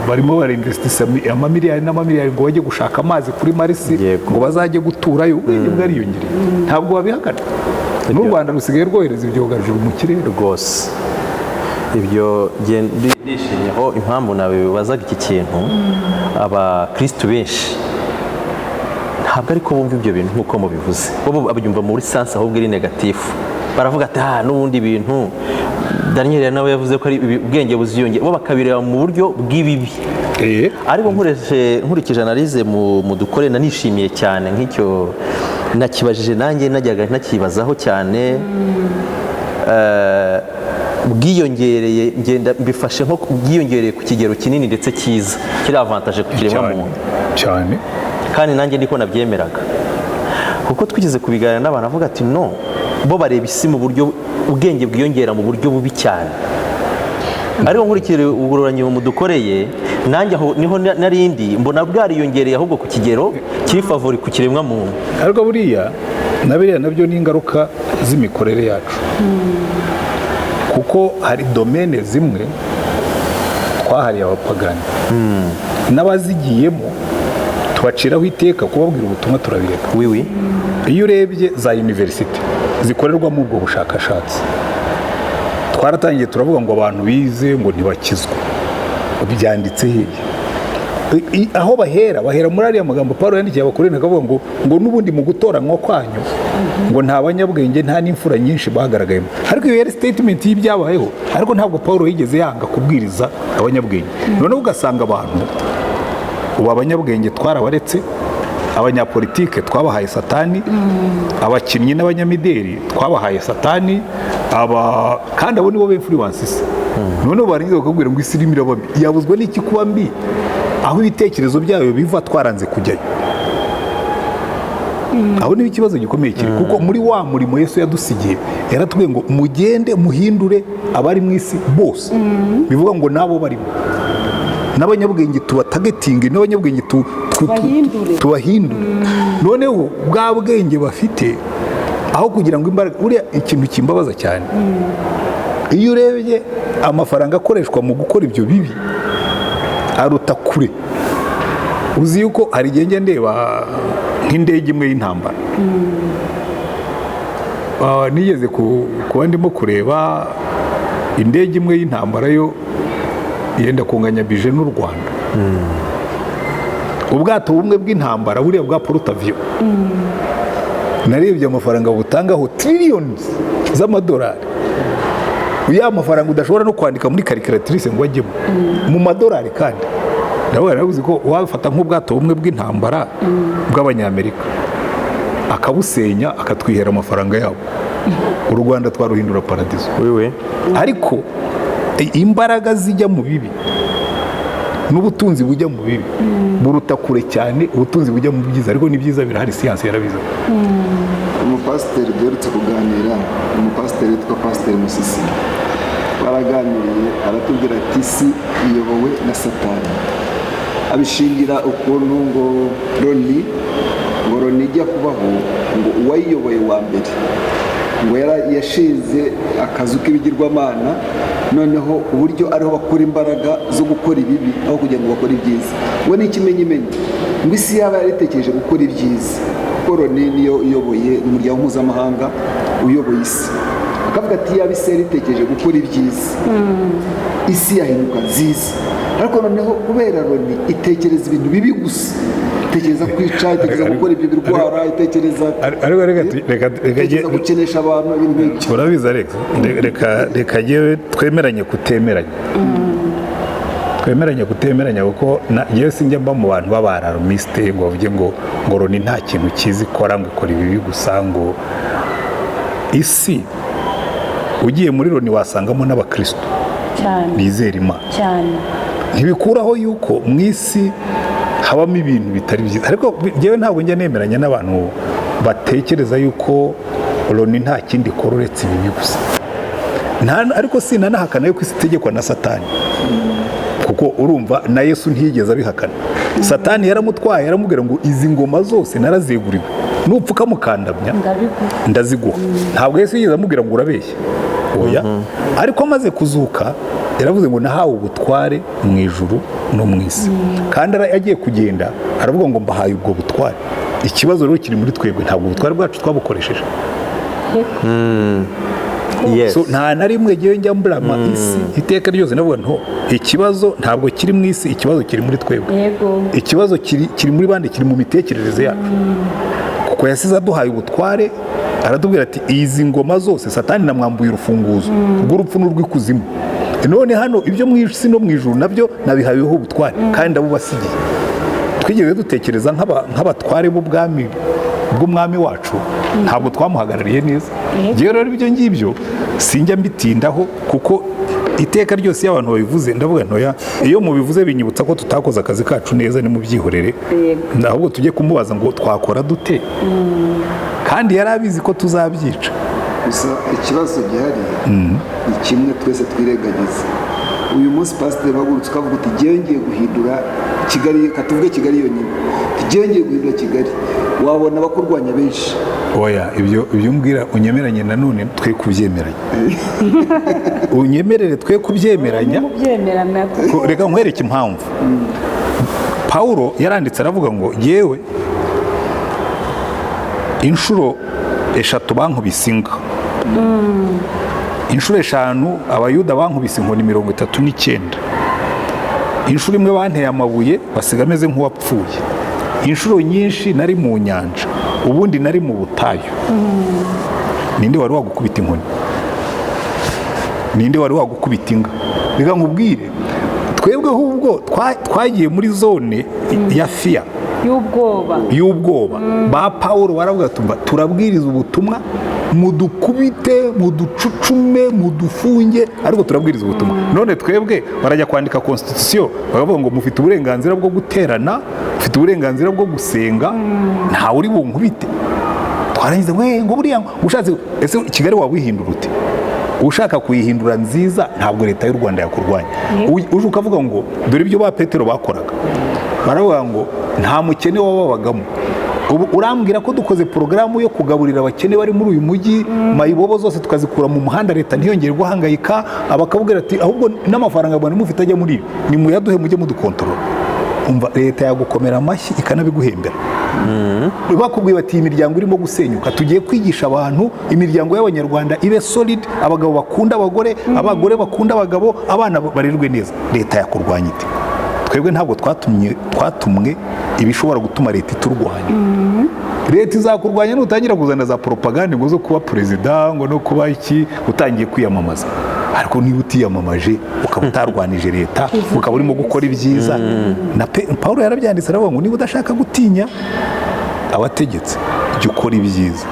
barimo barinvestisa amamiliyari n'amamiliyari ngo bajye gushaka amazi kuri Marisi, ngo bazajye guturayo. Ubwenge bwariyongereye, ntabwo babihakana. N'u Rwanda rusigaye rwohereza ibyogajuru mu kirere. Rwose ibyo ndishimyeho. Impamvu nabibazaga iki kintu, abakirisitu benshi ntabwo ariko bumva ibyo bintu nk'uko mubivuze. Bo babyumva muri sens ahubwo iri négatif. Baravuga ati: "Ah, n'ubundi bintu Daniel nawe yavuze ko ari ubwenge buziyongera, bo bakabireba mu buryo bw'ibibi. Ariko nkurikije analyse mu dukore, nanishimiye cyane nk'icyo nakibajije, nanjye najyaga nakibazaho cyane. Bwiyongereye, ngenda mbifashe nko bwiyongereye ku kigero kinini ndetse cyiza, kiri avantage ku kiremwamuntu. Cyane. Kandi nanjye ndiko nabyemeraga, kuko twigeze kubiganira n'abantu, avuga ati no, bo bareba isi mu buryo ubwenge bwiyongera mu buryo bubi cyane. Ariko nkurikije ubugororangingo mudukoreye, nanjye aho niho narindi mbona bwariyongereye ahubwo ku kigero kiri favori ku kiremwamuntu. Ariko buriya na biriya nabyo ni ingaruka z'imikorere yacu, kuko hari domaine zimwe twahariye abapagani, n'abazigiyemo tubaciraho iteka, kubabwira ubutumwa turabireka. Oui. Iyo urebye za université zikorerwamo ubwo bushakashatsi, twaratangiye turavuga ngo abantu bize ngo ntibakizwa. Byanditse hehe? Aho bahera muri ariya magambo Paul yandikiye Abakorinto, akavuga ngo n'ubundi mu gutoranywa kwanyu ngo nta banyabwenge, nta n'imfura nyinshi bagaragayemo. Ariko iyo yari statement y'ibyabayeho, ariko ntabwo Paul yigeze yanga kubwiriza abanyabwenge. Noneho ugasanga abantu ubu, abanyabwenge twarabaretse, abanyapolitike twabahaye Satani, abakinnyi n'abanyamideli twabahaye Satani, aba kandi abo nibo b'influence isi. Noneho barangiza bakakubwira ngo isi irimo iraba mbi. Yabuzwa n'iki kuba mbi, aho ibitekerezo byayo biva twaranze kujyayo? Aho niho ikibazo gikomeye kiri, kuko muri wa murimo Yesu yadusigiye yaratubwiye ngo mugende muhindure abari mu isi bose, bivuga ngo nabo barimo n'abanyabwenge tubatargetinge, n'abanyabwenge Tubahindure. Tubahindure. Noneho bwa bwenge bafite, aho kugira ngo imbaraga, buriya ikintu kimbabaza cyane, iyo urebye amafaranga akoreshwa mu gukora ibyo bibi aruta kure. Uzi yuko hari igihe njya ndeba nk'indege imwe y'intambara? Nigeze kuba ndimo kureba indege imwe y'intambara yo yenda kunganya budget n'u Rwanda. Ubwato bumwe bw'intambara, buriya bwa porte-avions, narebye amafaranga butangaho, triliyoni z'amadolari, ya mafaranga udashobora no kwandika muri calculatrice ngo ajyemo mu madolari. Kandi ndavuga, nabuze ko wafata nk'ubwato bumwe bw'intambara bw'Abanyamerika akabusenya, akatwihera amafaranga yabo, u Rwanda twaruhindura paradizo. Wewe. Ariko imbaraga zijya mu bibi n'ubutunzi bujya mu bibi buruta kure cyane ubutunzi bujya mu byiza. Ariko n'ibyiza birahari, siyansi yarabizi. Umupasiteri duherutse kuganira, umupasiteri witwa Pasiteri Musisi, baraganiriye, aratubwira ati isi iyobowe na Satani. Abishingira ukuntu ngo Loni, ngo Loni ijya kubaho, ngo uwayiyoboye wa mbere ngo yashinze akazu k'ibigirwamana, noneho uburyo ariho bakura imbaraga zo gukora ibibi aho kugira ngo bakore ibyiza. Ngo ni ikimenyimenyi, ngo isi yaba yaritekereje gukora ibyiza, kuko Loni niyo iyoboye umuryango mpuzamahanga uyoboye isi. Akavuga ati yaba isi yaritekereje gukora ibyiza, isi yahinduka nziza. Ariko noneho kubera Loni itekereza ibintu bibi gusa, itekereza kwica, itekereza gukora ibyo birwara, itekereza Ariko reka itekereza gukenesha abantu, ibintu nk'ibyo. Urabizi Alex, reka yewe twemeranye kutemeranya, twemeranye kutemeranya, kuko yewe sinjya mba mu bantu b'aba alarmiste ngo bavuge ngo Loni nta kintu cyiza ikora, ngo ikora ibibi gusa. Ngo isi, ugiye muri Loni wasangamo n'abakristo bizera Imana. Ntibikuraho yuko mu isi habamo ibintu bitari byiza. Ariko njyewe ntabwo njya nemeranya n'abantu batekereza yuko Loni nta kindi ikora uretse ibibi gusa. Ariko sinanahakana yuko isi itegekwa na Satani, kuko urumva na Yesu ntiyigeze abihakana. Satani yaramutwaye, aramubwira ngo izi ngoma zose narazeguriwe, nupfuka mukandamya Ndabiguha. ndaziguha. Ntabwo Yesu yigeze amubwira ngo urabeshya, oya. Ariko amaze kuzuka yaravuze ngo nahawe ubutware mu ijuru no mu isi. Kandi agiye kugenda aravuga ngo mbahaye ubwo butware. Ikibazo rero kiri muri twebwe, ntabwo ubutware bwacu twabukoresheje. Yes. So, nta na rimwe ngewe njya mburama isi. Iteka ryose navuga nto ikibazo ntabwo kiri mu isi, ikibazo kiri muri twebwe. Ikibazo kiri muri bande? Kiri mu mitekerereze yacu, kuko Kuko yasize aduhaye ubutware, aratubwira ati: "Izi ngoma zose Satani namwambuye urufunguzo rw'urupfu n'urw'ikuzimu. None hano ibyo mu isi no mu ijuru nabyo nabihaweho ubutware, kandi ndabubasigiye." Twigeze dutekereza nk'abatware b'ubwami bw'umwami wacu? Ntabwo twamuhagarariye neza. Ngewe rero ibyo ngibyo sinjya mbitindaho, kuko iteka ryose iyo abantu babivuze ndavuga ntoya: iyo mubivuze binyibutsa ko tutakoze akazi kacu neza, nimubyihorere. Ahubwo tujye kumubaza ngo twakora dute, kandi yari abizi ko tuzabyica. Gusa ikibazo gihari ni kimwe twese twirengagiza. Uyu munsi pasiteri uhagurutse ukavuga uti: "Ngewe ngiye guhindura Kigali," katuvuge Kigali yonyine, "ngewe ngiye guhindura Kigali," wabona abakurwanya benshi. Oya, ibyo umbwira unyemeranye nanone twe kubyemeranya, unyemerere twe kubyemeranya. Mubyemerana. Reka nkwereke impamvu. Pawulo yaranditse aravuga ngo: "Yewe, inshuro 3 bankubise inga, inshuro 5 Abayuda bankubise inkoni 39, inshuro imwe banteye amabuye basiga ameze nk'uwapfuye, inshuro nyinshi nari mu nyanja, ubundi nari mu butayu." Ninde wari wagukubita inkoni? Ninde wari wagukubita inga? Reka nkubwire, twebwe ahubwo twagiye muri zone ya fear. Y'ubwoba. Y'ubwoba. Ba Pawulo baravuga: "Tumva, turabwiriza ubutumwa, mudukubite, muducucume, mudufunge, ariko turabwiriza ubutumwa." None twebwe barajya kwandika constitution bakavuga ngo mufite uburenganzira bwo guterana, mufite uburenganzira bwo gusenga, ntawe uri bunkubite. Twarangiza we ngo buriya ushatse, ese Kigali wawihindura ute? Ushaka kuyihindura nziza, ntabwo leta y'u Rwanda yakurwanya. Uje ukavuga ngo dore ibyo ba Petero bakoraga, baravuga ngo nta mukene wababagamo. Ubu urambwira ko dukoze porogaramu yo kugaburira abakene bari muri uyu mujyi, mayibobo zose tukazikura mu muhanda, leta ntiyongere guhangayika, abakabwira ati: "Ahubwo n'amafaranga mwari mufite ajya muri ibi nimuyaduhe, mujye mudukontorora." Umva, leta yagukomera amashyi ikanabiguhembera. Bakubwiye bati: "Iyi miryango irimo gusenyuka, tugiye kwigisha abantu imiryango y'Abanyarwanda ibe solid, abagabo bakunda abagore, abagore bakunda abagabo, abana barerwe neza," leta yakurwanya ite? Twebwe ntabwo twatumye, twatumwe ibishobora gutuma leta iturwanya. Leta izakurwanya nutangira kuzana za propaganda ngo zo kuba perezida, ngo no kuba iki, utangiye kwiyamamaza. Ariko niba utiyamamaje, ukaba utarwanije leta, ukaba urimo gukora ibyiza, na Paul yarabyanditse aravuga ngo niba udashaka gutinya abategetsi, jya ukora ibyiza.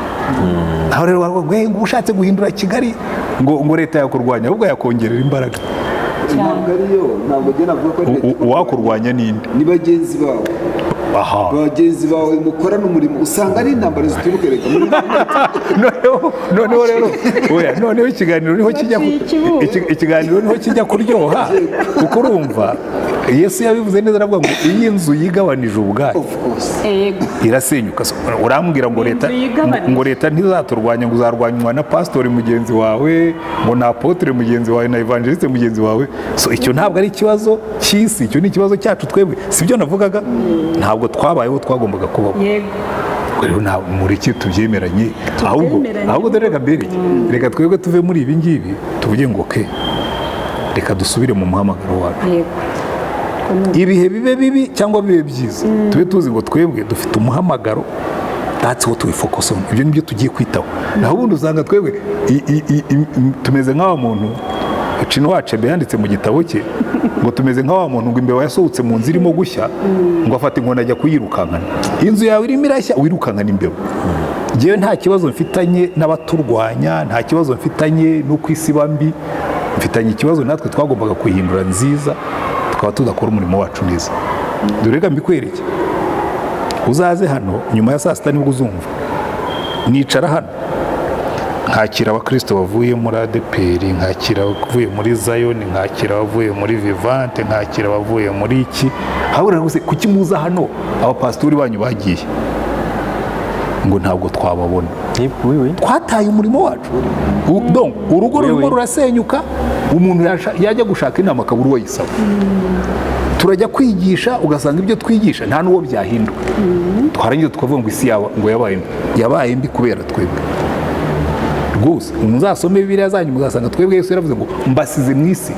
Naho rero baravuga ngo: "Eh, ngo ushatse guhindura Kigali, ngo leta yakurwanya," ahubwo yakongerera imbaraga. Ntabwo ariyo, ntabwo njye navuga ko ari leta. Uwakurwanya ninde? Ni bagenzi bawe. Bagenzi bawe mukorana umurimo, usanga ari intambara zituruka reka muri Noneho rero, oya, noneho ikiganiro niho kijya Baciye ikibuga. Ikiganiro niho kijya kuryoha, kuko urumva Yesu yabivuze neza, aravuga ngo iyo inzu yigabanije ubwayo Of course. Irasenyuka. So, urambwira ngo leta Inzu yigabanije. ngo leta ntizaturwanya, ngo uzarwanywa na pasitori mugenzi wawe, ngo na apôtre mugenzi wawe, na évangéliste mugenzi wawe. So icyo ntabwo ari ikibazo cy'isi, icyo ni ikibazo cyacu twebwe. Si byo navugaga? Ntabwo twabayeho twagombaga kubaho. Ubwo rero nta mureke tubyemeranye ahubwo. Tubyemeranye. Ahubwo dore reka mbereke, reka twebwe tuve muri ibi ngibi, tuvuge ngo ke reka dusubire mu muhamagaro wacu. Ibihe bibe bibi cyangwa bibe byiza, tube tuzi ngo twebwe dufite umuhamagaro. That's what we focus on. Ibyo nibyo tugiye kwitaho. Naho ubundi usanga twebwe tumeze nk'awa muntu Chinua Achebe yanditse mu gitabo cye ngo tumeze nka wa muntu ngo imbeba yasohotse mu nzu irimo gushya, ngo afata inkoni ajya kuyirukankana. Inzu yawe irimo irashya, wirukankana imbeba? Njyewe nta kibazo mfitanye n'abaturwanya, nta kibazo mfitanye n'uko isi iba mbi. Mfitanye ikibazo natwe twagombaga kuyihindura nziza, tukaba tudakora umurimo wacu neza. Dore reka mbikwereke. Uzaze hano nyuma ya saa sita, nibwo uzumva. Nicara hano nkakira abakristo bavuye muri ADEPR, nkakira abavuye muri Zayoni, nkakira abavuye muri Vivante, nkakira abavuye muri iki. Habura rwose, kuki muza hano abapasitori banyu bagiye? Ngo ntabwo twababona. Oui, oui. Twataye umurimo wacu. Donc, urugo rurimo Oui. rurasenyuka, umuntu yajya gushaka inama akabura uwo yisaba. Turajya kwigisha, ugasanga ibyo twigisha nta n'uwo byahindura. Twarangiza tukavuga ngo isi yaba ngo yabaye mbi. Yabaye mbi kubera twebwe rwose. Muzasome Bibiliya zanyu, muzasanga twebwe Yesu yaravuze ngo: "Mbasize mu isi,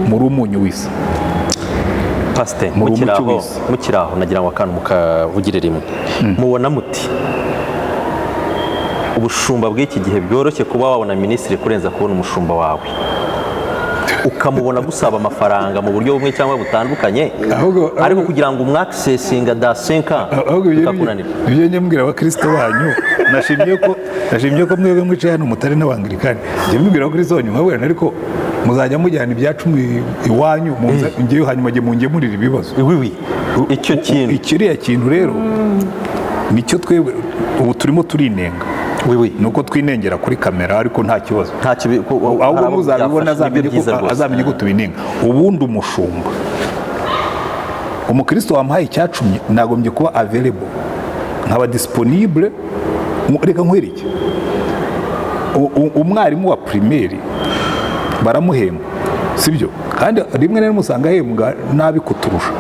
muri umunyu w'isi." Pasite, Muri mukiri umucyo aho, w'isi. mukiri aho, nagira ngo akantu mukavugire rimwe. Mubona muti Ubushumba bw'iki gihe byoroshye kuba wabona minisitiri kurenza kubona umushumba wawe, ukamubona gusaba amafaranga mu buryo bumwe cyangwa butandukanye, ariko kugira ngo umwaccessinga da 5 Ahubwo ibyo bikakunanira. Ibyo njya mbwira abakristo banyu, nashimye ko mwebwe mwicaye hano mutari n'Abangilikani. Njya mbibwira abakristo banyu, nkabwira, ariko muzajya mujyana ibyacu iwanyu, ngewe hanyuma jye mungemurira ibibazo. Oui, icyo kintu. Ikiriya kintu rero nicyo twebwe ubu turimo turinenga. Nuko twinengera kuri kamera, ariko nta kibazo. Ntacyo Ahubwo hari abo n'uzabibona byafashe, nibyo azamenye ko byiza rwose. azamenye ko tubinenga. Ubundi umushumba, umukristo wamuhaye icyacumye, nagombye kuba available, nkaba disponible. Reka nkwereke, umwarimu wa primaire baramuhemba, sibyo? Kandi rimwe na rimwe usanga ahembwa nabi kuturusha,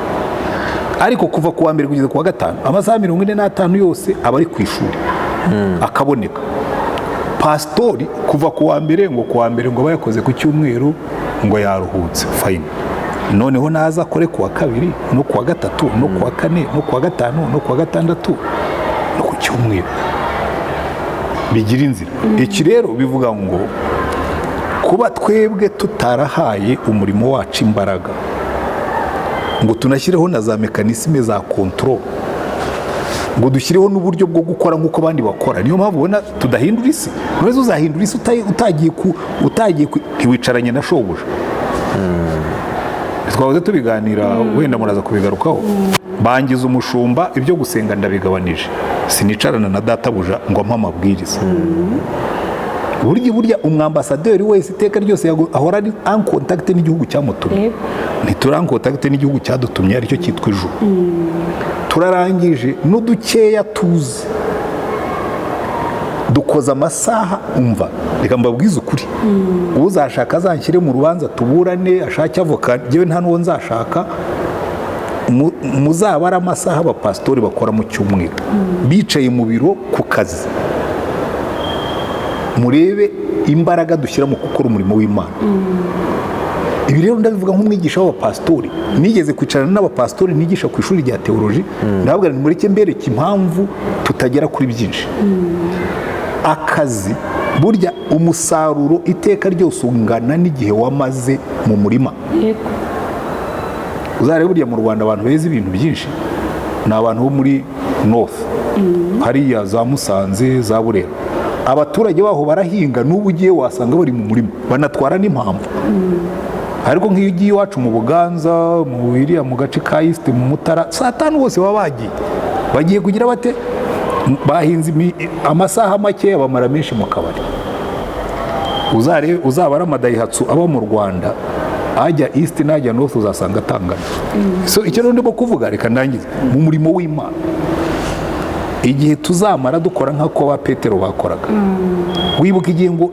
ariko kuva ku wa mbere kugeza ku wa gatanu, amasaha 45 yose aba ari ku ishuri, akaboneka. Pasitori kuva ku wa mbere, ngo ku wa mbere ngo aba yakoze, ku cyumweru ngo yaruhutse, fine. Noneho naza akore ku wa kabiri no ku wa gatatu no ku wa kane no ku wa gatanu no ku wa gatandatu no ku cyumweru, bigira inzira. Iki rero bivuga ngo kuba twebwe tutarahaye umurimo wacu imbaraga, ngo tunashyireho na za mécanismes za contrôle, ngo dushyireho n'uburyo bwo gukora nk'uko abandi bakora, niyo mpamvu ubona tudahindura isi. None uzahindura isi utagiye ku ntiwicaranye na shobuja? Twahoze tubiganira, wenda muraza kubigarukaho. Bangiza umushumba, ibyo gusenga ndabigabanije, sinicarana na databuja ngo ampe amabwiriza. Burya umwambasaderi wese iteka ryose ahora ari en contact n'igihugu cyamutumye. Ntituri en contact n'igihugu cyadutumye, aricyo cyitwa ijuru. Turarangije n'udukeya tuzi dukoza amasaha. Umva, reka mbabwize ukuri, uzashaka azanshyire mu rubanza tuburane, ashake avoka, njyewe nta n'uwo nzashaka. Muzabare amasaha abapasitori bakora mu cyumweru bicaye mu biro ku kazi, murebe imbaraga dushyira mu gukora umurimo w'Imana. Ibi rero ndabivuga nk'umwigisha w'abapasitori. Nigeze kwicarana n'abapasitori nigisha ku ishuri rya théologie, ndababwira nti: "Mureke mbereke impamvu tutagera kuri byinshi." Akazi, burya umusaruro iteka ryose ungana n'igihe wamaze mu murima. Uzarebe, burya mu Rwanda abantu beza ibintu byinshi ni abantu bo muri north, hariya za Musanze, za Burera. Abaturage baho barahinga, n'ubu ugiye wasanga bari mu murima, banatwara n'impamvu. Ariko nk'iyo ugiye iwacu mu Buganza, mu iriya mu gace ka east, mu Mutara, saa 5 bose baba bagiye kugira bate? Bahinze amasaha makeya, bamara menshi mu kabari. Uzarebe, uzabara amaDaihatsu aba mu Rwanda, ajya east n'ajya north, uzasanga atangana. So icyo rero ndimo kuvuga, reka ndangize, mu murimo w'Imana, igihe tuzamara dukora nk'uko ba Petero bakoraga. Wibuka igihe ngo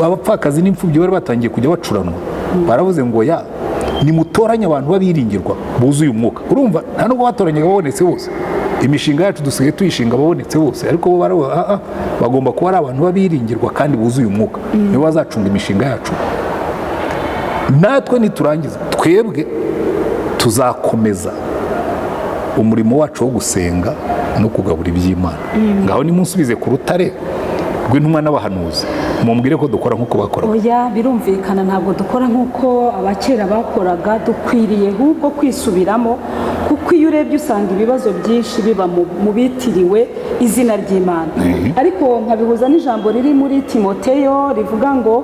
abapfakazi n'imfubyi bari batangiye kujya bacuranwa, baravuze ngo: "Ya, nimutoranye abantu b'abiringirwa buzuye umwuka." Urumva, nta nubwo batoranyaga babonetse bose. Imishinga yacu dusigaye tuyishinga ababonetse bose, ariko bo baravuga: "Ah, ah, bagomba kuba ari abantu b'abiringirwa kandi buzuye umwuka, nibo bazacunga imishinga yacu." Natwe niturangiza, twebwe tuzakomeza umurimo wacu wo gusenga no kugabura iby'Imana. Ngaho nimunsubize ku rutare rw'intumwa n'abahanuzi, mumbwire ko dukora nk'uko bakoraga. Oya, birumvikana, ntabwo dukora nk'uko abakera bakoraga. Dukwiriye ahubwo kwisubiramo, kuko iyo urebye usanga ibibazo byinshi biba mu bitiriwe izina ry'Imana. Ariko nkabihuza n'ijambo riri muri Timoteyo rivuga ngo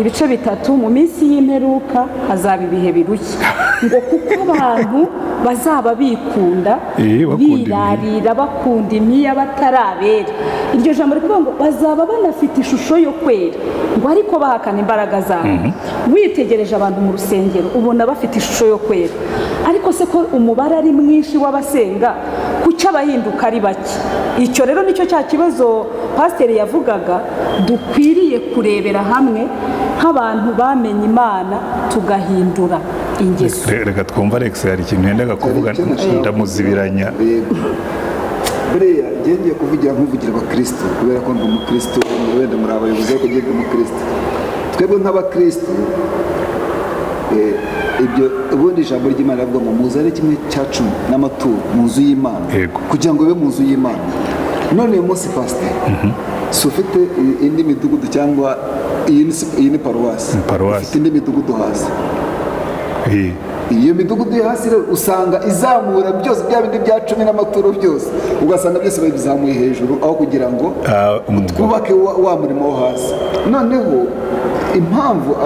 ibice 3, mu minsi y'imperuka hazaba ibihe birushya, ngo kuko abantu bazaba bikunda, bakunda imiya. Birarira, bakunda imiya, batarabera. Iryo jambo rivuga ngo bazaba banafite ishusho yo kwera, ngo ariko bahakana imbaraga zabo. Witegereje abantu mu rusengero, ubona bafite ishusho yo kwera, ariko se ko umubare ari mwinshi w'abasenga, kuki abahinduka ari bake? Icyo rero nicyo cya kibazo pasiteri yavugaga dukwiriye kurebera hamwe nk'abantu bamenye Imana, tugahindura ingeso. Reka twumve Alex, hari ikintu yendaga kuvuga, Icyo nashaka ndamuzibiranya. Yego. Buriya njye ngiye kuvugira nkuvugira abakristo, kubera ko ndi umukristo. Wenda muri abayobozi, ariko njye ndi umukristo. Twebwe nk'abakristo, ibyo ubundi ijambo ry'Imana rivuga ngo muzane kimwe cya cumi n'amaturo mu nzu y'Imana, Yego. kugira ngo bibe mu nzu y'Imana. None uyu munsi, pasiteri, si ufite indi midugudu, cyangwa iyi ni paruwasi? Ni paruwasi. Ufite indi midugudu hasi. Eh. Iyo midugudu yo hasi rero usanga izamura byose, bya bindi bya cumi n'amaturo byose, ugasanga byose babizamuye hejuru aho kugira ngo Ah, umugabo. twubake wa murimo wo hasi. Noneho impamvu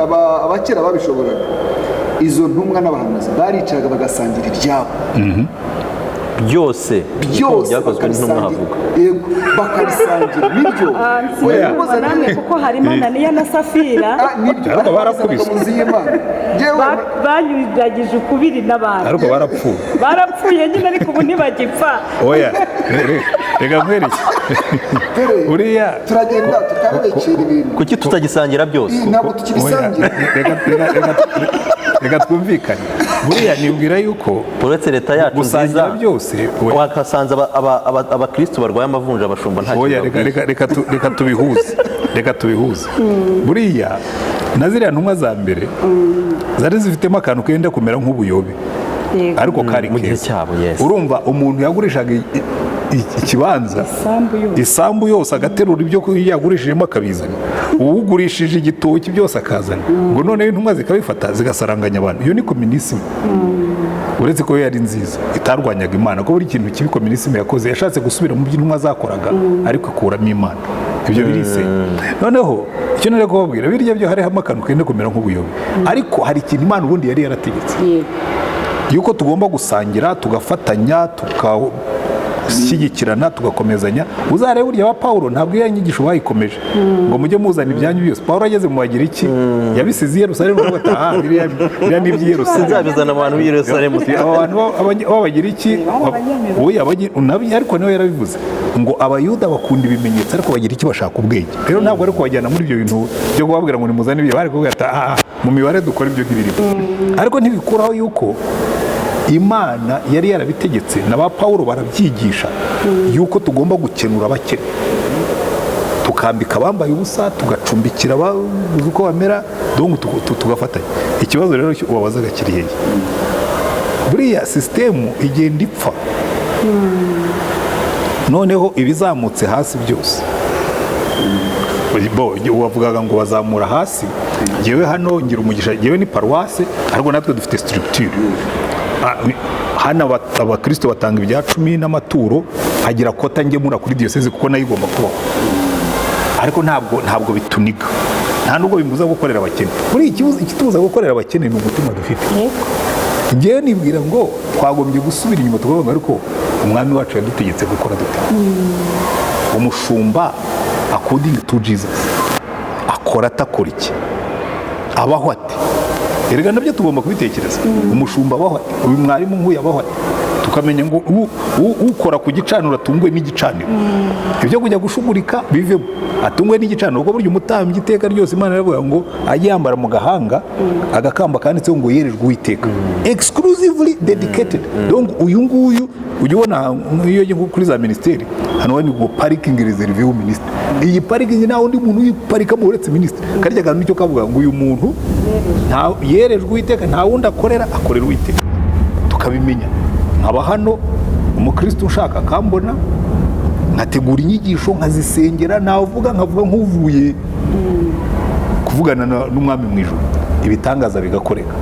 abakera babishoboraga, izo ntumwa n'abahanuzi baricaraga bagasangira ibyabo. Byose. Byose. Byakozwe n'intumwa. Bakabisangira. Havuga. Yego, bakabisangira, nibyo. Oya. Sinumva namwe, kuko harimo Ananiya na Safira. Ah, nibyo. Ariko barakubiswe. Mu nzu y'Imana. Njyewe Banyuragije ukubiri n'abandi. Ariko barapfuye. Barapfuye nyine, ariko ubu ntibagipfa. Oya, reka nkwereke. Dore, Uriya turagenda tukabekera ibintu. Kuki tutagisangira byose? Ntabwo Oya, tukibisangira. reka twumvikane. Buriya nibwira yuko Uretse leta yacu gusangira nziza, byose, oya. wakasanze abakristu barwaye amavunja, abashumba nta Oya, kintu reka babwiye. reka tubihuze, reka tubihuze. Buriya na ziriya ntumwa za mbere zari zifitemo akantu kenda kumera nk'ubuyobe, ariko kari Mu gihe keza. cyabo, yes. Urumva, umuntu yagurishaga ikibanza, Isambu yose. Isambu yose, agaterura ibyo yagurishijemo akabizana, uwugurishije igitoki byose akazana, ngo noneho intumwa zikabifata zigasaranganya abantu. Iyo ni communism, uretse ko yo yari nziza, itarwanyaga Imana, ko buri kintu kibi communism yakoze, yashatse gusubira mu byo intumwa zakoraga ariko ikuramo Imana. Ibyo birisenya. Noneho icyo nari kubabwira, birya byo hariho akantu kenda kumera nk'ubuyobe, ariko hari ikintu Imana ubundi yari yarategetse, yuko tugomba gusangira, tugafatanya, tugashyigikirana, tugakomezanya. Uzarebe burya wa Pawulo, ntabwo iyo nyigisho bayikomeje ngo mujye muzana ibyanyu byose. Pawulo ageze mu Bagiriki yabisize i Yerusalemu, aravuga ati: "Aha, biriya ni iby'i Yerusalemu." Sinzabizana abantu b'i Yerusalemu. Aba bantu b'Abagiriki, Bari abanyamibare. oya, ariko nawe yarabivuze ngo Abayuda bakunda ibimenyetso, ariko Abagiriki bashaka ubwenge. Rero ntabwo ari kubajyana muri ibyo bintu byo kubabwira ngo nimuzane ibyo, bari kuvuga ati: "Aha, mu mibare dukora ibyo ntibirimo." Ariko ntibikuraho yuko Imana yari yarabitegetse, na ba Pawulo barabyigisha, yuko tugomba gukenura abakene, tukambika abambaye ubusa, tugacumbikira ababuze uko bamera, donc tugafatanya. Ikibazo rero wabazaga kiri hehe? Buriya sisitemu igenda ipfa, noneho ibizamutse hasi byose, bo wavugaga ngo bazamura hasi. Ngewe hano ngira umugisha, ngewe ni paruwase, ariko natwe dufite structure. Hano abakristo batanga ibya cumi n'amaturo, hagira quota ngemura kuri diyoseze, kuko nayo igomba kubaho. Ariko ntabwo bituniga, nta nubwo bimbuza gukorera abakene. Buriya ikitubuza gukorera abakene ni umutima dufite. Ngewe nibwira ngo twagombye gusubira inyuma tukavuga ngo: ariko umwami wacu yadutegetse gukora dute? Umushumba according to Jesus akora atakora iki? Abaho ate? Erega nabyo tugomba kubitekereza. Umushumba abaho ate? Uyu mwarimu nk'uyu abaho ate? Tukamenya ngo ukora ku gicaniro atungwe n'igicaniro, ibyo kujya gushugurika bivemo, atungwe n'igicaniro. Kuko burya umutambyi iteka ryose Imana iravuga ngo ajye yambara mu gahanga agakamba kanditseho ngo "Yerejwe Uwiteka", exclusively dedicated. Donc uyu nguyu ujya ubona nk'iyo ugiye kuri za minisiteri hano, ni ngo "Parking réservée au ministre". Iyi parking nta wundi muntu uyiparikamo uretse minisitiri. Karya kantu nicyo kavuga ngo uyu muntu yerejwe Uwiteka, nta wundi akorera, akorera Uwiteka. Tukabimenya, nkaba hano umukristo ushaka akambona, nkategura inyigisho, nkazisengera, navuga nkavuga nk'uvuye kuvugana n'umwami mu ijuru, ibitangaza bigakoreka,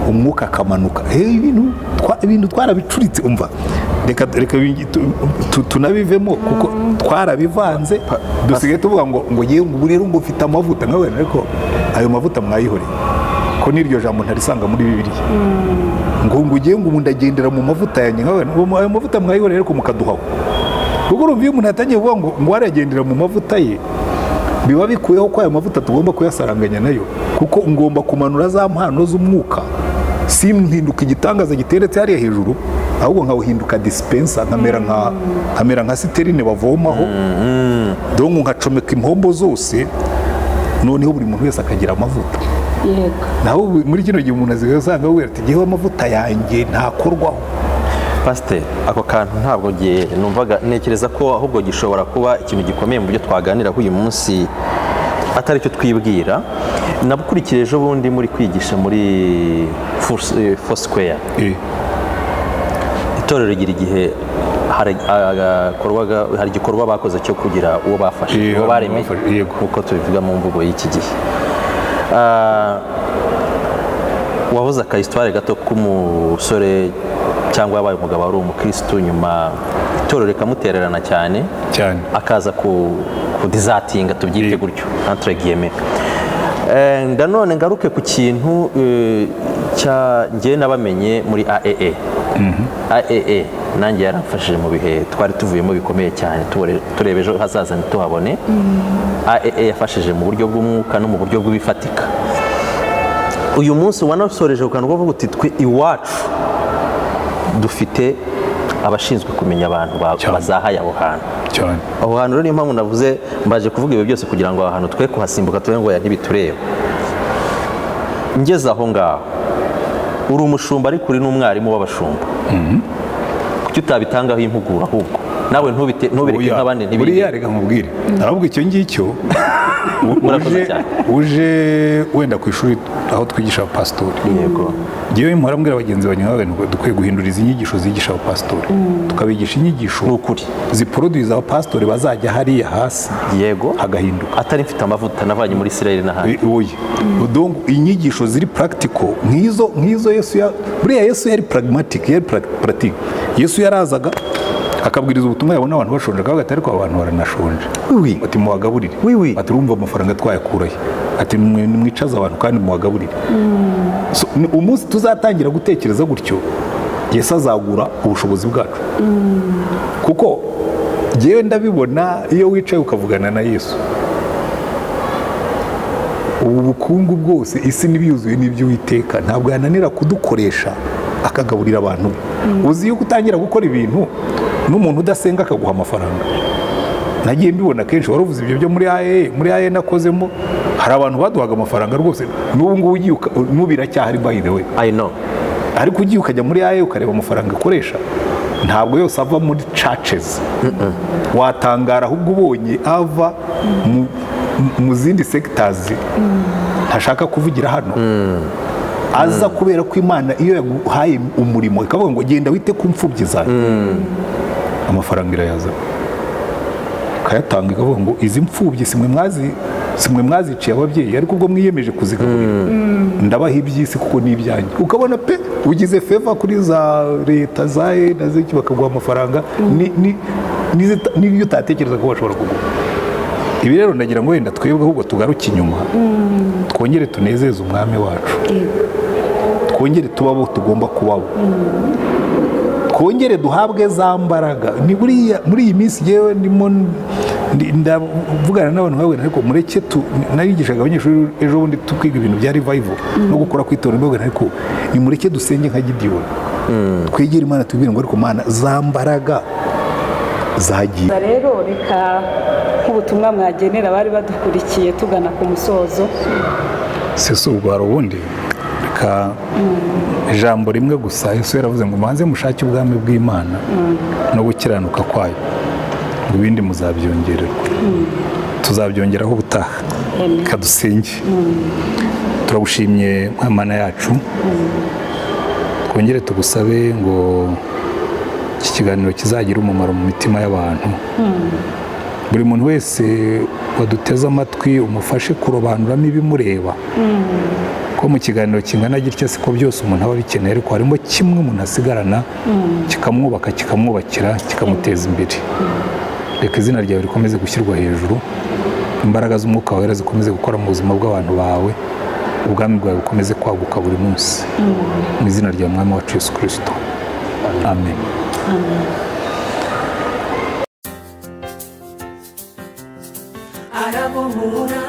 umwuka akamanuka. Ibintu twarabicuritse. Umva, reka tunabivemo kuko twarabivanze, dusigaye tuvuga ngo yewe, ngo ubu rero ngo mfite amavuta nkawe. Ariko ayo mavuta mwayihoreye, ko n'iryo jambo ntarisanga muri Bibiliya, ngo ugiye ngo ubu ndagendera mu mavuta yanjye nkawe. Ayo mavuta mwayihoreye, ariko mukaduhaho. Kuko urumva, iyo umuntu yatangiye kuvuga ngo aragendera mu mavuta ye, biba bikuyeho ko ayo mavuta tugomba kuyasaranganya nayo, kuko ngomba kumanura za mpano z'umwuka, simpinduka igitangaza giteretse hariya hejuru, ahubwo nkawuhinduka dispenser, nkamera nka citerne bavomaho, donc nkacomeka impombo zose, noneho buri muntu wese akagira amavuta. Naho ubu muri kino gihe umuntu asigaye usanga abwira ati: "Jyewe amavuta yanjye ntakorwaho." Pasiteri, ako kantu ntabwo ngiye numvaga, ntekereza ko ahubwo gishobora kuba ikintu gikomeye mu byo twaganiraho uyu munsi, atari cyo twibwira. Nabukurikiye ejo bundi muri kwigisha muri Foursquare. Itorero rigira igihe Hari igikorwa bakoze cyo kugira uwo bafashe, uwo baremeye, bafashe, yego. Nk'uko tubivuga mu mvugo y'iki gihe. Wavuze aka histoire gato k'umusore cyangwa yabaye umugabo wari umukirisitu, nyuma itorero rikamutererana cyane, Cyane. akaza ku kudesertinga, tubyite gutyo, entre guillemets. Nanone ngaruke ku kintu cya njye nabamenye muri AEE. AEE nanjye yaramfashije mu bihe twari tuvuyemo bikomeye cyane, tureba ejo hazaza ntituhabone. AEE yafashije mu buryo bw'umwuka no mu buryo bw'ibifatika. Uyu munsi wanasoreje ku kantu ko kuvuga uti twe iwacu dufite abashinzwe kumenya abantu bazahaye aho hantu. Cyane. Aho hantu rero niyo mpamvu navuze, mbaje kuvuga ibi byose kugira ngo aho hantu twe kuhasimbuka tube ngo ya ntibitureba. Ngeze aho ngaho, uri umushumba ariko uri n'umwarimu w'abashumba, kuki utabitangaho impuguro ahubwo nawe ntubireke Oya, nk'abandi ntibige? Buriya reka nkubwire, ahubwo icyo ngicyo Murakoze uje cyane. uje wenda ku ishuri aho twigisha abapasitori, ngewe mpora mbwira bagenzi banjye nkabaga nti dukwiye guhindura izi nyigisho zigisha abapasitori, tukabigisha inyigisho Ni ukuri. ziproduza abapasitori bazajya hariya hasi hagahinduka. Atari mfite amavuta navanye muri Israel n'ahandi. Oya. Donc inyigisho ziri practical nk'izo Yesu ya buriya Yesu yari pragmatic, yari pratique. Yesu yarazaga akabwiriza ubutumwa, yabona abantu bashonje akavuga ati: "Ariko aba bantu baranashonje." Oui. Ati: "Mubagaburire." Oui. Ati: "Urumva amafaranga twayakurahe?" Ati: "Mwicaze abantu kandi mubagaburire." So, ni umunsi tuzatangira gutekereza gutyo, Yesu azagura ubushobozi bwacu, kuko njyewe ndabibona iyo wicaye ukavugana na Yesu. Ubu bukungu bwose, isi n'ibiyuzuye n'iby'Uwiteka, ntabwo yananira kudukoresha akagaburira abantu be. Uzi yuko utangira gukora ibintu n'umuntu udasenga akaguha amafaranga? Nagiye mbibona kenshi. Wari uvuze ibyo byo muri AE, muri AE nakozemo hari abantu baduhaga amafaranga rwose. N'ubu ngubu ugiye n'ubu biracyahari, by the way. I know. Ariko ugiye ukajya muri AE ukareba amafaranga ikoresha, ntabwo yose ava muri churches. Watangara ahubwo ubonye ava mu zindi sectors ntashaka kuvugira hano, aza kubera ko Imana iyo yaguhaye umurimo ikavuga ngo genda wite ku mfubyi zawe, amafaranga irayazana ikayatanga, ikavuga ngo izi mfubyi simwe mwaziciye ababyeyi, ariko ubwo mwiyemeje kuzigaburira ndabaha iby'isi kuko ni ibyanjye. Ukabona pe ugize favor kuri za leta za e na ziki, bakaguha amafaranga n'ibyo utatekereza ko bashobora kuguha. Ibi rero ndagira ngo wenda twebwe ahubwo tugaruke inyuma, twongere tunezeze umwami wacu, twongere tuba abo tugomba kubabo, twongere duhabwe za mbaraga. Ni buriya muri iyi minsi yewe ndimo ndavugana n'abantu nkababwira, ariko mureke tu narigishaga abanyeshuri ejo bundi tukiga ibintu bya revival no gukora kwitora, mbabwira ariko nimureke dusenge nka Gidiyoni, twegere Imana, tubwire ngo ariko Mana, za mbaraga zagiye. Rero reka nk'ubutumwa mwagenera abari badukurikiye tugana ku musozo. Si ubwo hari ubundi, reka ijambo rimwe gusa. Yesu yaravuze ngo mubanze mushake ubwami bw'Imana no gukiranuka kwayo, ngo ibindi muzabyongererwa. Tuzabyongeraho ubutaha. Reka dusenge. Turagushimye Mana yacu, twongere tugusabe ngo iki kiganiro kizagire umumaro mu mitima y'abantu. Buri muntu wese waduteze amatwi umufashe kurobanuramo ibimureba, ko mu kiganiro kingana gitya siko byose umuntu aba abikeneye, ariko harimo kimwe umuntu asigarana kikamwubaka, kikamwubakira, kikamuteza imbere. Reka izina ryawe rikomeze gushyirwa hejuru, imbaraga z'Umwuka Wera zikomeze gukora mu buzima bw'abantu bawe, ubwami bwawe bukomeze kwaguka buri munsi. Mu izina rya Mwami wacu Yesu Kirisito, amen. Arabohora.